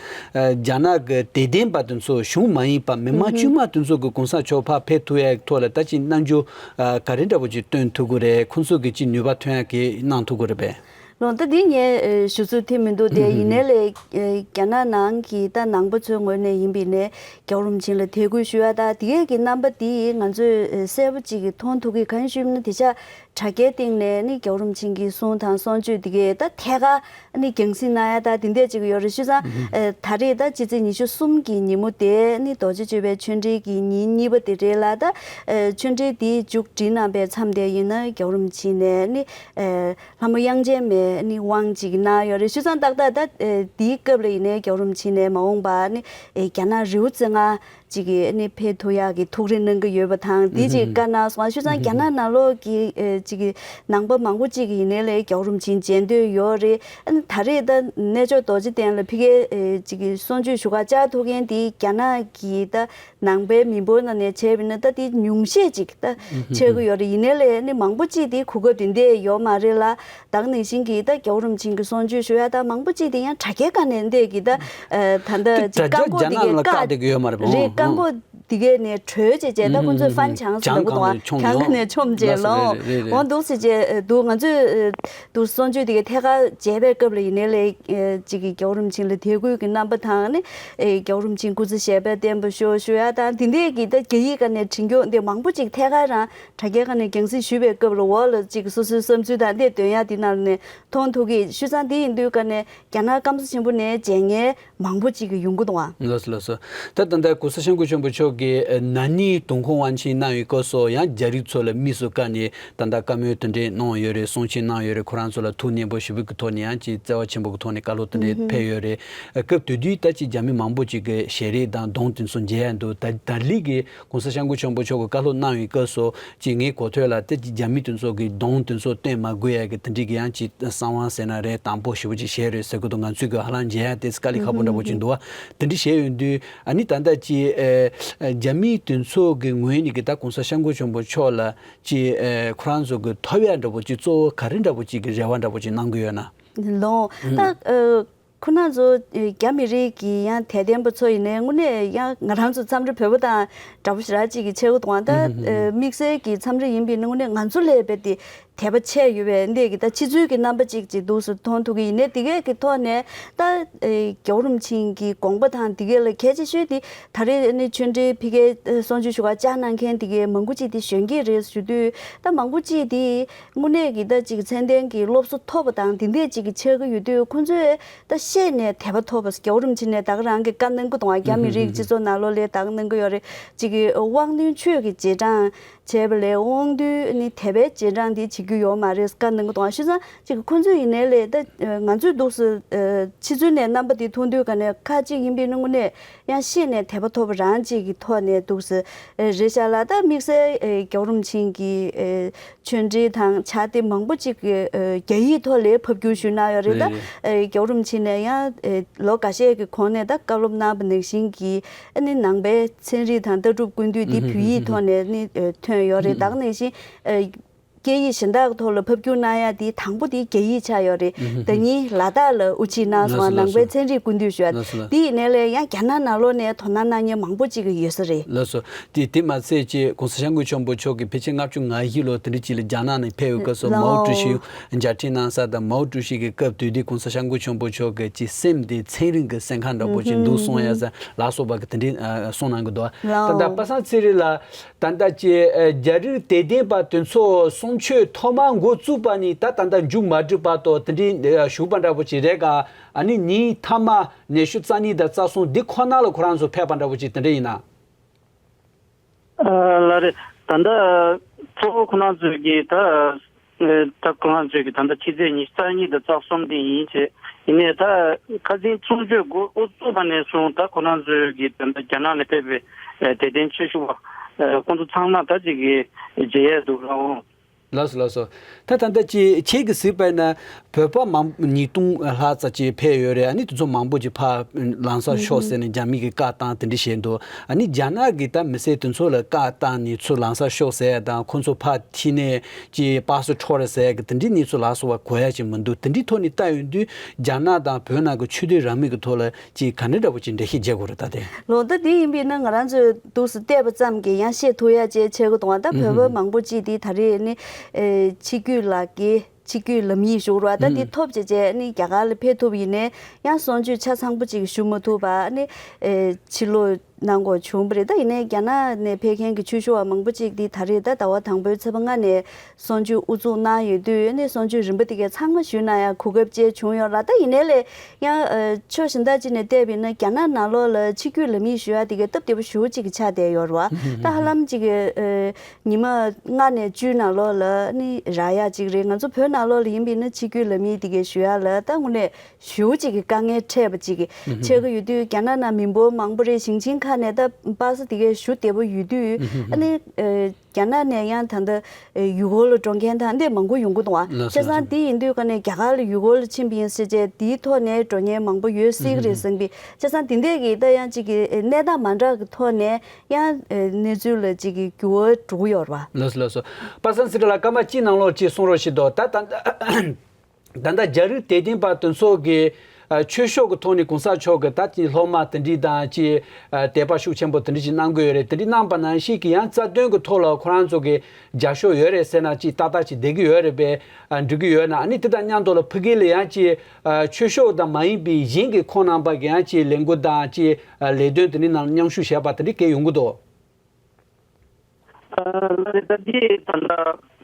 རྒྱ་ནག་གི་དད་ལྡན་པ་དེ་ཚོ་གཞུང་མ་ཡིན་པ་མི་མང་དཀྱུས་མ་དེ་ཚོ་གི་གོང་ས་མཆོག་ཕར་ཕེབས་ཐུབ་ཡ་ཐོག་ལ་ད་ཅིག་རྣམ་འགྱུར་ཨ་ག་རེ་འདྲ་པོ་ཅིག་སྟོན་ཐུབ་ཀྱི་རེད། ཁོང་ཚོ་གི་ཅིག་ནུས་པ་ཐོན་ཡ་གི་གནང་ཐུབ་ཀྱི་རེད་པས། ལོ་ད་འདི་ངས་ཨ་ཞུ་ཚོད་ཐེབས་མི་འདུག་དེ་ཡིན་ནའི་ལས་ཨ་རྒྱ་ནག་ནང་གི་ད་ནང་པ་ཚོའི་ངོས་ནས་ཡིན་པ་ཡིན་ནའི་རྒྱལ་བ་རིན་པོ་ཆེ་ལ་དད་གུས་ཞུ་ཡ་ད་དེ་གའི་གི་རྣམ་པ་དེ་ང་ཚོས་ཨ་གསལ་པོ་ཅིག་གི་མཐོང་ཐུབ་ཀྱི། གང་ཡིན་ཞུས་ན་དེ་ཆ་དྲ་རྒྱའི་སྟེང་ནས་ནི་རྒྱལ་བ་རིན་པོ་ཆེ་གི་གསུང་དང་གསུང་ཆོས་དེ་གའི་ད་ཐད་ཀར་ནི་རྒྱང་སྲིང་གནང་ཡ་ད་དེ་འདྲ་ཅིག་ཡོད་རེད། ཞུས་ཙང་ཨ་ད་རེས་ད་ཕྱི་ཚེས་ཉི་ཤུ་གསུམ་གི་ཉིན་མོ་དེ་ནི་རྡོ་རྗེ་གཅོད་པའི་ཆོས་འབྲེལ་གྱི་ཉིན་གཉིས་པ་དེ་རེད་ལ། ད་ཨ་ཆོས་འབྲེལ་དེ་མཇུག་སྒྲིལ་གནང་པའི་མཚམས་དེ་ཡིན་ན་རྒྱལ་བ་རིན་པོ་ཆེ་ནས་ནི་ཨ་ལྷ་མོ་དབྱངས་ཅན་མའི་ནི་དབང་ཅིག་གནང་ཡོད་རེད། ཞུས་ཙང་ཏག་ཏག་ད་ཨ་དེའི་སྐབས་ལ་ཡིན་ནའི་རྒྱལ་བ་རིན་པོ་ཆེ་ནས་མ་འོངས་པ་ནི་ཨ་རྒྱ་ནག་རི་བོ་རྩེ་ལྔ་ཅིག་གི་ནི་ཕེབས་ཐུབ་ཡག་གི་ཐུགས་རེ་གནང་གི་ཡོད་པ་དང་། དེ་ཅིག་བཀའ་གནང་སོང་། ཞུས་ཙང་རྒྱ་ནག་ནང་ལོགས་ཀྱི་ཨ་ཅིག་གི་ནང་པ་མང་པོ་ཅིག་གི་ཡིན་ནའི་ལས་རྒྱལ་བ་རིན་པོ་ཆེ་མཇལ་འདོད་ཡོད་རེད། ཨ་ནི་ད་རེས་ད་རྣལ་འབྱོར་རྡོ་རྗེ་གདན་ལ་ཕ་གིའི་ཨ་ཅིག་གི་གསུང་ཆོས་ཞུ་གར་བཅར་ཐུབ་མཁན་དེ་རྒྱ་ནག་གི་ད་ནང་པའི་མི་འབོར་ནང་ནས་བྱས་པ་ཡིན་ན་ད་དེ་ཉུང་ཤས་ཅིག་ད་ཆགས་ཀྱི་ཡོད་རེད། ཡིན་ནའི་ལས་ནི་མང་པོ་ཅིག་དེ་གོ་སྐབས་དེ་འདྲ་ཡོད་མ་རེད་ལ། ད་ག་ནང་བཞིན་གྱི་ད་རྒྱལ་བ་རིན་པོ་ཆེ་གི་གསུང་ཆོས་ཞུ་ཡ་ད་མང་པོ་ཅིག་དེ་ཡང་དྲ་རྒྱའི་སྒང་ནས་འདི་གི་ད་ཨ་ད་ད་ཅིག་དྲ་རྒྱ་བཀག་འགོག་རྒྱ་དེ་གའི་ནང་ལ་བཀག་བཀག་དེ་གི་ཡོད་མ་རེད་པ། རེད། ཨང་བཀག་འགོག་དེ་གའི་ནས་གྲོལ་བྱས་བྱས་ད་ཁོང་ཚོས་ཧུམ་ཧུམ་ཧུམ་ཧྥན་ཆང་ཟེར་གྱང་འདུག་གང་ནས་མཆོངས་ཡོང་། གང་ག་ནས་མཆོངས་བྱས་ལགས་སོ། ལོ་རེད་རེད་རེད། འོ་འདུག་ཟེར་བྱས་འདུག་ང་ཚོས་འདུག་གསུང་ཆོས་དེ་གའི་ཐད་ཀར་མཇལ་བའི་སྐབས་ལ་ཡིན་ནའི་ལས་ཅིག་གི་རྒྱལ་བ་རིན་པོ་ཆེ་ལ་དད་གུས་ཀྱི་རྣམ་པ་དང་ནི་རྒྱལ་བ་རིན་པོ་ཆེ་སྐུ་ཚེ་ཞབས་པད་བརྟན་པ་ཤོག་ཞུ་ཡ་དང་དེ་འདྲའི་གི་ད་རྒྱ་ཡིག་སྒང་ནས་བྲིས་རྒྱུ་འདི་མང་པོ་ཅིག་ཐད་ཀར་རང་དྲ་རྒྱའི་སྒང་ནས་རྒྱང་སྲིང་ཞུས་པའི་སྐབས་ལ་འོག་ལ་ཅིག་སོ་སོའི་བསམ་ཚུལ་དང་འདི་འདོན་ཡ་འདི་ནང་ནས་མཐོང་ཐུབ་ཀྱི། ཞུས་ཙང་འདི་ཡིན་དུས་ཀ་ནས་རྒྱ་ནག་སྐམ་ས་ཆེན་པོ་ནས་མཇལ་མཁན་མང་པོ་ཅིག་གི་ཡོང་གི་འདུག་ཨ། ལགས་སོ་ལགས་སོ། ད་ད་ལྟ་༸གོང་ས་༸སྐྱབས་མགོན་ཆེན་པོ་མཆོག་གིས་ན་ནིང་ཏུན་ཧོང་དབང་ཆེན་གནང་བའི་སྐབས་སུ་ཡང་རྒྱ་རིགས་ཚོ་ལ་དམིགས་སུ་བཀར་ནས་ད་ལྟ་བཀའ་མོལ་དེ་འདྲས་གནང་ཡོད་རེད། གསུང་ཆོས་གནང་ཡོད་རེད། ཁོ་རང་ཚོ་ལ་ཐུགས་མཉེས་པོ་ཞེ་པོ་གི་ཐོག་ནས་ཡང་ཅིག་བརྩེ་བ་ཆེན་པོ་གི་ཐོག་ནས་བཀའ་སློབ་དེ་འདྲས་ཕེབས་ཡོད་རེད། སྐབས་དེ་དུས་ད་ཅིག་རྒྱ་མི་མང་པོ་ཅིག་གིས་ཞལ་རས་དང་གདོང་དེ་ཚོ་མཇལ་ཡ་འདུག་ད་ད་ལི་གིས་༸གོང་ས་༸སྐྱབས་མགོན་ཆེན་པོ་མཆོག་གི་བཀའ་སློབ་གནང་བའི་སྐབས་སུ་ཅིག་ངའི་གོ་ཐོས་ལ་དེ་ཅིག་རྒྱ་མི་དེ་ཚོ་གི་གདོང་དེ་ཚོ་སྟོན་མ་དགོས་ཡ་གི་དེ་འདྲི་གི་ཡང་ཅིག་གསང་བ་ཟེར་ན་རེད། དང་པོ་ཞེ་པོ་ཅིག་བཞེས་རེད་ཟེར་གི་འདུག་ང་ཚོས་གི་ཧ་ལམ་མཇལ་ཡ་དེ་དཀའ་ལས་ཁག་པོ་འདྲ་པོ་ཅིག་འདུག་བ། དེ་འདྲི་བཞེས་ཡོང་དུས་ཨ་ནི་ད་ལྟ་ཅིག་ཨ་རྒྱ་མི་དེ་ཚོ་གི་ངོས་ནས་གི་ད་༸གོང་ས་༸སྐྱབས་མགོན་ཆེན་པོ་མཆོག་ལ་ཅིག་ཨ་ཁོ་རང་ཚོ་གི་ཐོབ་ཡ་འདྲ་པོ་ཅིག་གཙོ་བོ་ག་རེ་འདྲ་པོ་ཅིག་གི་རེ་བ་འདྲ་པོ་ཅིག་གནང་གི་ཡོད་ན། ལོ། ད་ཨ། ཁོ་རང་ཚོ་རྒྱ་མི་རིགས་ཀྱི་ཡང་དད་ལྡན་པ་ཚོ་ཡིན་ནའི་དངོས་གནས་ཡང་ང་རང་ཚོ་མཚམས་རེ་བོད་པ་དང་འདྲ་པོ་ཞེ་དྲག་ཅིག་གི་ཆགས་ཀྱི་འདུག་ད་དམིགས་བསལ་གྱི་མཚམས་རེ་ཡིན་པའི་དངོས་གནས་ང་ཚོ་ལས་རྦད་དེ་ དད་པ་ཆེ་ཡོད་པའི་འདི་གི་ད་ཕྱི་ཚུལ་གྱི་རྣམ་པ་ཅིག་ཅིག་འདུག་སེ་མཐོང་ཐུབ་ཀྱི་ཡིན་ནའི་དེ་གས་ཀྱི་ཐོག་ནས་ད་ཨེ་རྒྱལ་བ་རིན་པོ་ཆེ་གི་དགོངས་པ་དང་དེ་གས་ལ་གལ་ཆེ་ཤོས་དེ་ད་རེས་ནི་ཆོས་འབྲེལ་ཕ་གིར་གསུང་ཆོས་ཞུ་བར་བཅར་གནང་མཁན་དེ་གས་མང་པོ་ཅིག་དེ་གཞོན་སྐྱེས་རེད་ཞུ་དུས། ད་མང་པོ་ཅིག་དེ་དངོས་གནས་ཀྱི་ད་ཅིག་ཚད་ལྡན་གྱི་སློབ་གསོ་ཐོབ་པ་དང་དེ་འདྲས་ཅིག་གི་ཆགས་ཀྱི་ཡོད་དུས། ཁོང་ཚོས་ད་ཤེས་ནས་དད་པ་ཐོབ་པ། རྒྱལ་བ་རིན་པོ་ཆེ་ནས་ད་ག་རང་གི་བཀའ་གནང་གི་འདུག་ཨ། རྒྱ་མི་རིགས་སྤྱི་ཚོགས་ནང་ལོགས་ལ་ད་ག་གནང་གི་ཡོད་རེད། ཅིག་གི་དབང་འདུས་ཆོས་ཀྱི་རྗེས་འབྲང་བྱས་པ་ལས་དབང་འདུས་ནི་དད་པའི་རྗེས་འབྲང་དེ་བྱེད་རྒྱུ་ཡོད་མ་རེད་བཀའ་གནང་གི་འདུག་ཨ། བྱས་ཙང་ཅིག་ཁོང་ཚོ་ཡིན་ནའི་ལས་ད་ང་ཚོས་འདུག་སེ་ཕྱི་ཚུལ་ནས་རྣམ་པ་དེ་མཐོང་དུས་ག་ནས་ཁ་ཅིག་ཡིན་པའི་ནི་དངོས་གནས་ཡང་ཤེས་ནས་དད་པ་ཐོབ་པ་རང་ཅིག་གི་ཐོག་ནས་འདུག་སེ་རེད་ཤག་ལ། ད་དམིགས་བསལ་རྒྱལ་བ་རིན་པོ་ཆེ་གི་ཆོས་འབྲེལ་དང་ཕྱག་དེབ་མང་པོ་ཅིག་གི་ཨ་རྒྱ་ཡིག་ཐོག་ལ་ཕབ་བསྒྱུར་ཞུས་གནང་ཡོད་རེད། ད་རེད། ཨ་རྒྱལ་བ་རིན་པོ་ཆེ་ནས་ཡང་ཨ་ལོ་འགའ་ཤས་ཀྱི་གོང་ནས་ད་བཀའ་སློབ་གནང་བ་ནང་བཞིན་གྱི་ཨ་ནི་ནང་པའི་ཚན་རིག་དང་ལྟ་གྲུབ་ཀུན་བཏུས་འདི་ཨུ་ཧུ། བོད་ཡིག་ཐོག་ནས་ནི་ཨ་ཐོན་ཡོད་རེད། ཨུ་ད་ག་ནང་བཞིན་ཨ་སྐད་ཡིག་གཞན་དག་ཐོག་ལ་ཕབ་བསྒྱུར་གནང་ཡ་དེ་དང་པོ་དེ་རྒྱ་ཡིག་ཆགས་ཡོད་རེད། ཨུ་ཧུ། ད་ནི་ལ་དྭགས་ལ་དབུ་འབྱེད་གནང་སོང་། ལགས་སོ། ནང་པའི་ཚན་རིག་ཀུན་བཏུས་ཞུ་བ། ལགས་སོ། ལགས། དེ་ཡིན་ནའི་ལས་ཡང་རྒྱ་ནག་ནང་ལོགས་ནས་དོ་སྣང་གནང་མཁན་མང་པོ་ཅིག་ཡོད་ས་རེད། ལགས་སོ། དེ་དེ་མ་ཚད་ཀྱི་གོང་ས་སྐྱབས་མགོན་ཆེན་པོ་མཆོག་གིས་ཕལ་ཆེར་ལྔ་བཅུ་ང་བཞི་ལོ་དེ་འདྲ་ཅིག་ལ་རྒྱ་ནག་ནས་ཕེབས་ཡོད་སྐབས་སུ། ལགས། མའོ་ཀྲུའུ་ཞི་མཇལ་འཕྲད་གནང་ས་དང་། མའོ་ཀྲུའུ་ཞི་གི་སྐབས་དུས་དེ་གོང་ས་སྐྱབས་མགོན་ཆེན་པོ་མཆོག་གི་ཅིག་སེམས་དེ་ཚན་རིག་གི་སེམས་ཁམས་འདྲ་པོ་ཅིག་འདུག་གསུང་ཡ་ས་ལ་སོགས་པ་གི་དེ་འདྲའི་ཨ་གསུང་གནང་གི་འདུག། ལགས། ད་ལྟ་པ་སངས་ཚེ་རིང་ལགས། ད་ལྟ་ཀྱི་ཨ་རྒྱ་རིགས་དད་ལྡན་པ་དེ་ཚོ་གསུང་ཆོས་ཐོག་མར་འགོ་བཙུགས་པ་ནས་ད་ད་ལྟ་མཇུག་མ་སྒྲིལ་བར་དུ་དེ་འདྲའི་ཨ་བཞུགས་པ་འདྲ་པོ་ཅིག་རེད་ག་ཨ་ནི་ཉིན་མཐའ་མ་ཉི་ཤུ་རྩ་གཉིས་དང་རྩ་གསུམ་འདི་ཁོ་ན་ལ་ཁོ་རང་ཚོ་ཕེབས་པ་འདྲ་པོ་ཅིག་དེ་འདྲ་ཡིན་ན། ཨ་ལགས་རེད། ད་ལྟ་གཙོ་བོ་ཁོ་རང་ཚོས་ཀྱི་ད་ཨ་ད་ཁོ་རང་ཚོས་ཀྱི་ད་ལྟ་ཕྱི་ཚེས་ཉི་ཤུ་རྩ་གཉིས་དང་རྩ་གསུམ་དེ་ཡིན་བྱས། ཡིན་ནའི་ད་ཁ་སང་གསུང་ཆོས་འགོ་དབུ་བཙུགས་པ་ནས་བཟུང་ད་ཁོ་རང་ཚོས་ཀྱི་ད་ལྟ་རྒྱ་ནག་ནས་ཕེབས་པའི་ཨ་དད་ལྡན་ཆོས་ཞུ་བ་ཨ་ཁོང་ཚོ་ཚང་མ་ད་ཅིག་གི་མཇལ་ཡས་འདུག་ར། འོང་། ལགས་སོ། ལགས་སོ། ད་ད་ལྟ་ཅི་ཁྱེད་ཀྱིས་གཟིགས་པ་ཡིན་ན་བོད་པ་མང་ཉིས་སྟོང་ལྷག་ཙམ་ཅིག་ཕེབས་ཡོད་རེད། ཨ་ནི་དེ་ཚོ་མང་པོ་ཅིག་ཕར་ལམ་སང་ཤོག་ཟེར་ནས་རྒྱ་མི་གིས་བཀའ་བཏང་དེ་འདྲ་བྱས་འདུག། ཨ་ནི་རྒྱ་ནག་གིས་ད་མི་སེར་དེ་ཚོ་ལ་བཀའ་བཏང་ནས་ཚུར་ལམ་སང་ཤོག་ཟེར་ཡ་དང་། ཁོ་ཚོ་ཕར་འཁྱེར་ནས་ཅིག་པ་སེ་འཕྲོག་རེད་ཟེར་ཡ་གི་དེ་འདྲའི་གནས་ཚུལ་ལ་སོགས་པ་གོ་ཡ་ཅིག་མི་འདུག། དེ་འདྲའི་ཐོག་ནས་བལྟ་ཡོང་དུས་རྒྱ་ནག་དང་བོད་ནང་གི་ཆོས་དད་རང་མོས་ཀྱི་ཐོག་ལ་ཅིག་ག་འདྲ་འདྲ་པོ་ཅིག་འགྲེལ་བཤད་བྱེད་དགོས་རེད་ད་དེ། ལོ་ཟླ་འདི་ཡིན་པས་ན་ང་རང་ཚོས་འདུག་སེ་བལྟས་པ་ཙམ་གྱིས་ཡང་ཤེས་ཐུབ་ཡ་ཅིག་ཆགས་ཀྱི་འདུག་བ། ད་བོད་པ་མང་པོ་ཅིག་དེ་ད་རེས་ནི་ཨེ་ཆིག་བརྒྱུད་ལག་འཁྱེར་ཆིག་བརྒྱུད་ལམ་ཡིག་ཞུ་རོགས་ད་དེ་ཐོབ་བྱས་བྱས་ནི་རྒྱ་གར་ལ་ཕེབས་ཐུབ་ཡིན་ནའི་ཡང་གསུང་ཆོས་ཆ་ཚང་པོ་ཅིག་ཞུ་མ་ཐུབ་པ་ནི་ཨེ་ཕྱིར་ལོག་གནང་དགོས་བྱུང་བ་རེད། ད་ཡིན་ནའི་རྒྱ་ནག་ནས་ཕེབས་མཁན་གྱི་ཆོས་ཞུ་བ་མང་པོ་ཅིག་དེ་ད་རེས་ད་ཟླ་བ་དང་པོའི་ཚེས་པ་ལྔ་ནས་གསུང་ཆོས་དབུ་འཛུགས་གནང་ཡོད་དུས་ནི་གསུང་ཆོས་རིམ་པ་དེ་གའི་ཚང་མ་ཞུས་གནང་ཡ་གོ་སྐབས་ཅིག་བྱུང་ཡོད་ར། ད་ཡིན་ནའི་ལས་ཡང་ཨ་ཕྱོགས་གཞན་དག་ཅིག་ནས་བལྟས་པ་ཡིན་ན་རྒྱ་ནག་ནང་ལོགས་ལ་ཆིག་བརྒྱུད་ལམ་ཡིག་ཞུ་ཡ་དེ་གའི་སྟབས་བདེ་པོ་ཞེ་པོ་ཅིག་གི་ཆགས་བསྡད་ཡོད་ར་བ། ད་ཧ་ལམ་ཅིག་གི་ཨ་ཉི་མ་ལྔ་ནས་བཅུའི་ནང་ལོགས་ལ་ནི་རག་ཡ་ཅིག་རེད། ང་ཚོ་བོད་ནང་ལོགས་ལ་ཡིན་པ་ཡིན་ན་ཆིག་བརྒྱུད་ལམ་ཡིག་དེ་གའི་ཞུ་ཡ་ལ་ད་དངོས་གནས་ཞེ་པོ་ཅིག་གི་དཀའ་ངལ་འཕྲད་པ་ཅིག་གི་ཆགས་ཀྱི་ཡོད་དུས། རྒྱ་ནག་ནང་མི་འབོར་མང་པོ་རེད། ཞིང་ཆེན་ཁག་ནས་ད་པ་སེ་དེ་གའི་ཞུ་བདེ་པོ་ཡོད་དུས་ཨ་ནི་ཨ་རྒྱ་ནག་ནས་ཡང་ད་ལྟ་ཨེ་ཡུལ་སྐོར་ལ་འགྲོ་མཁན་དང་འདི་མང་པོ་ཡོང་གི་འདུག་ཨ། ལགས་སོ། བྱས་ཙང་དེ་ཡིན་དུས་ཀ་ནས་རྒྱ་གར་ལ་ཡུལ་སྐོར་ལ་ཕྱིན་པ་ཡིན་ཟེར་བྱས་དེའི་ཐོག་ནས་འགྲོ་མཁན་མང་པོ་ཡོད་སྲིད་ཀྱི་རེད་བསམ་གི། བྱས་ཙང་དེ་འདྲས་ཀྱི་ད་ཡང་ཅིག་གི་ཨེ་གནས་སྟངས་མ་འདྲ་གི་ཐོག་ནས་ཡང་ཨེ་གནས་ཚུལ་ལ་ཅིག་གི་འགྱུར་བ་འགྲོ་གི་ཡོད་རེད་བ། ལགས་སོ། ལགས་སོ། པ་སངས་ཚེ་རིང་ལགས་སྐར་མ་གཅིག་ནང་ལོགས་ཅིག་གསུང་རོགས་བྱེད་དོ། ད་ད་ད། ད་ལྟ་རྒྱ་རིགས་དད་ལྡན་པ་དེ་ཚོ་གིས་ཨ་ཆོས་ཕྱོགས་ཀྱི་ཐོག་ནས་གོང་ས་མཆོག་གི་ད་ཅིག་སློབ་མ་དེ་འདྲ་དང་ཅིག་ཨ་དད་པ་ཤུགས་ཆེན་པོ་དེ་འདྲ་ཅིག་གནང་གི་ཡོད་རེད། དེ་འདྲ་གནང་པ་ནང་བཞིན་གྱི་ཡང་རྩ་དོན་གྱི་ཐོག་ལ་ཁོ་རང་ཚོ་གི་རྒྱབ་སྐྱོར་ཡོད་རེད་ཟེར་ན་ཅིག་ཏག་ཏག་ཅིག་བསྡད་ཀྱི་ཡོད་རེད་པས། ཨ་འགྲིག་གི་ཡོད་ན། ཨ་ནི་དེ་དང་མཉམ་དུ་ལ་ཕ་གི་ལ་ཡང་ཅིག་ཨ་ཆོས་ཕྱོགས་དང་མ་ཡིན་པའི་གཞན་གྱི་ཁོང་རྣམ་པ་གི་ཡང་ཅིག་ལས་འགུལ་དང་ཅིག་ཨ་ལས་དོན་དེ་འདྲ་ནང་མཉམ་ཞུགས་བྱས་པ་དེ་འདྲ་གང་ཡོང་གི་འདུག། ལགས་རེད། ད་འདི་ད་ལྟ་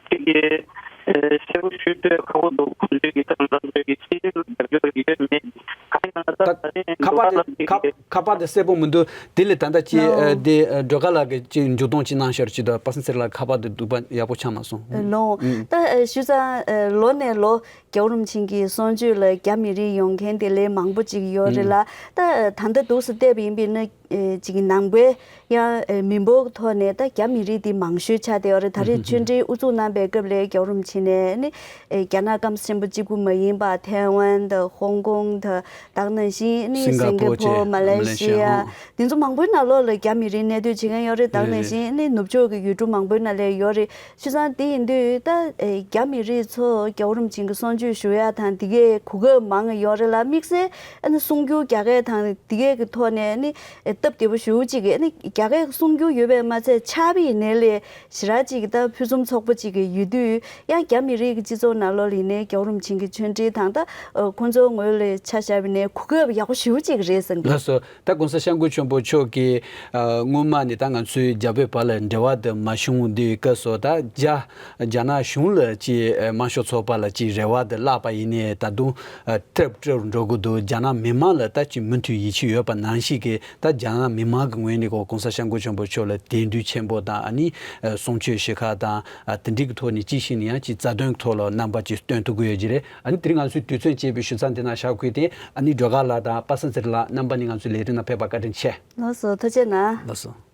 ཅིག་གི་གསལ་པོ་ཞུ་འདོད་ཁག་པོ་འདུག། ཁོང་ཚོས་ཀྱི་ད་ང་ཚོའི་གི་སྤྱི་འཐུས་རྒྱབ་སྐྱོར་ཡོད་མེད་གང་ཡིན་ན་ད་ད་ལྟ་ཁ་པར་དེ་ཁ་ཁ་པར་དེ་གསལ་པོ་མི་འདུག། དེ་ལས་ད་ལྟ་ཅིག་ཨ་དེ་ཨ་སྒྲོལ་དཀར་ལགས་ཀྱིས་ཅིག་མཇུག་སྡོམ་ཅིག་གནང་ཤར་ཅིག་ད་པ་སངས་ཚེ་རིང་ལགས་ཁ་པར་དེ་འདུག་པ་ཡག་པོ་ཆགས་མ་སོང་། ལགས། ད་ཨ་ཞུ་ཙང་ཨ་ལོ་ནས་ལོ་རྒྱལ་བ་རིན་པོ་ཆེ་གི་གསུང་ཆོས་ལ་རྒྱ་མི་རིགས་ཡོང་མཁན་དེ་ལས་མང་པོ་ཅིག་ཡོད་རེད་ལ། ད་ཨ་ད་ལྟ་འདུག་སེ་བལྟས་པ་ཡིན་པས་ན། ཨེ་ཅིག་ནང་པའི་ཡང་ཨེ་མི་འབོར་ཐོག་ནས་ད་རྒྱ་མི་རིགས་འདི་མང་ཤོས་ཆགས་བསྡད་ཡོད་རེད། ད་རེས་ཆོས་འབྲེལ་དབུ་འཛུགས་གནང་པའི་སྐབས་ལ་རྒྱལ་བ་རིན་པོ་ཆེ་ནས་ནི་ཨེ་རྒྱ་ནག་སྐམ་ས་ཆེན་པོ་གཅིག་པུ་མ་ཡིན་པ་ཐའེ་ཝན་དང་ཧོང་ཀོང་དང་ད་ག་ནང་བཞིན་ནི་སིང་ག་པོར་བཅས་མ་ལེ་ཤི་ཡ། མ་ལེ་ཤི་ཡ། འདི་ཚོ་མང་པོའི་ནང་ལོགས་ལ་རྒྱ་མི་རིགས་གནས་སྡོད་བྱེད་མཁན་ཡོད་རེད། ད་ག་ནང་བཞིན་ནི་ནུབ་ཕྱོགས་ཀྱི་ཡུལ་གྲུ་མང་པོའི་ནང་ལ་ཡོད་རེད། བྱས་ཙང་དེ་ཡིན་དུས་ད་ཨེ་རྒྱ་མི་རིགས་ཚོ་རྒྱལ་བ་རིན་པོ་ཆེ་གི་གསུང་ཆོས་ཞུ་ཡ་དང་དེ་གའི་གོ་སྐབས་མང་ཡོད་རེད་ལ། དམིགས་བསལ་ཨ་ནི་གསུང་སྒྱུར་རྒྱག་མཁན་དང་དེ་གའི་གི་ཐོག་ནས་ནི་ཨེ་ སྟབས་བདེ་པོ་ཞེ་པོ་ཅིག་གིས་ཨ་ནི་རྒྱ་སྐད་གསུང་རྒྱུ་ཡོད་པས་མ་ཚད་ཕྱག་དཔེ་ཡིན་ནའི་ལས་ཞེ་དྲག་ཅིག་གི་ད་ཕུན་སུམ་ཚོགས་པོ་ཅིག་གི་ཡོད་དུས། ཡང་རྒྱ་མི་རིགས་ཀྱི་སྤྱི་ཚོགས་ནང་ལོགས་ལ་ཡིན་ནའི་རྒྱལ་བ་རིན་པོ་ཆེ་གི་ཆོས་འབྲེལ་དང་། ད་ཁོང་ཚོའི་ངོས་ལ་ཆ་བཞག་པ་ཡིན་ནའི་གོ་སྐབས་ཡག་པོ་ཞེ་པོ་ཅིག་རེད་བསམ་གི། ལགས་སོ། ད་༸གོང་ས་༸སྐྱབས་མགོན་ཆེན་པོ་མཆོག་གིས་ཨ་སྔོན་མ་ནས་ད་ང་ཚོའི་རྒྱ་བོད་བར་ལ་འབྲེལ་བ་དེ་མ་བྱུང་དུས་སྐབས་སུ། ད་རྒྱ་རྒྱ་ནག་གཞུང་ལ་ཅིག་ཨ་དམར་ཤོག་ཚོགས་པ་ལ་ཅིག་རེ་བ་དེ་བརླགས་པ་ཡིན་ནའི་ད་དུང་ཨ་ཏྲབ་ཏྲབ་འགྲོ་གི་འདུག་རྒྱ་ནག་མི་མང་ལ་ད་ཅིག་མུ་མཐུད་ཡིད་ཆེས་ཡོད་པ་ནང་བཞིན་གྱི། ད་རྒྱ་ནག་མི་མང་གི་ངོས་ནས་ཀྱང་༸གོང་ས་༸སྐྱབས་མགོན་ཆེན་པོ་མཆོག་ལ་དད་འདུན་ཆེན་པོ་དང་། ཨ་ནི་ཨ་གསུང་ཆོས་ཞུ་ཁག་དང་། ཨ་དེ་འདྲའི་གི་ཐོག་ནས་ཅིག་ཤེས་ནས་ཡང་ཅིག་རྩ་དོན་གྱི་ཐོག་ལ་རྣམ་པ་ཅིག་སྟོན་ཐུབ་ཀྱི་ཡོད་ཀྱི་རེད། ཨ་ནི་དེ་རིང་ང་ཚོའི་དུས་ཚོད་བཅད་པའི་ཞུ་མཚམས་འདི་ན་བཞག་དགོས་ཏེ། ཨ་ནི་སྒྲོལ་དཀར་ལགས་དང་པ་སངས་ཚེ་རིང་ལགས། རྣམ་པ་གཉིས་ང་ཚོའི་ལས་རིམ་ནང་ཕེབས་པར་བཀའ་དྲིན་ཆེ། ལགས་སོ། ཐུགས་རྗེ་གནང་། ལགས་སོ།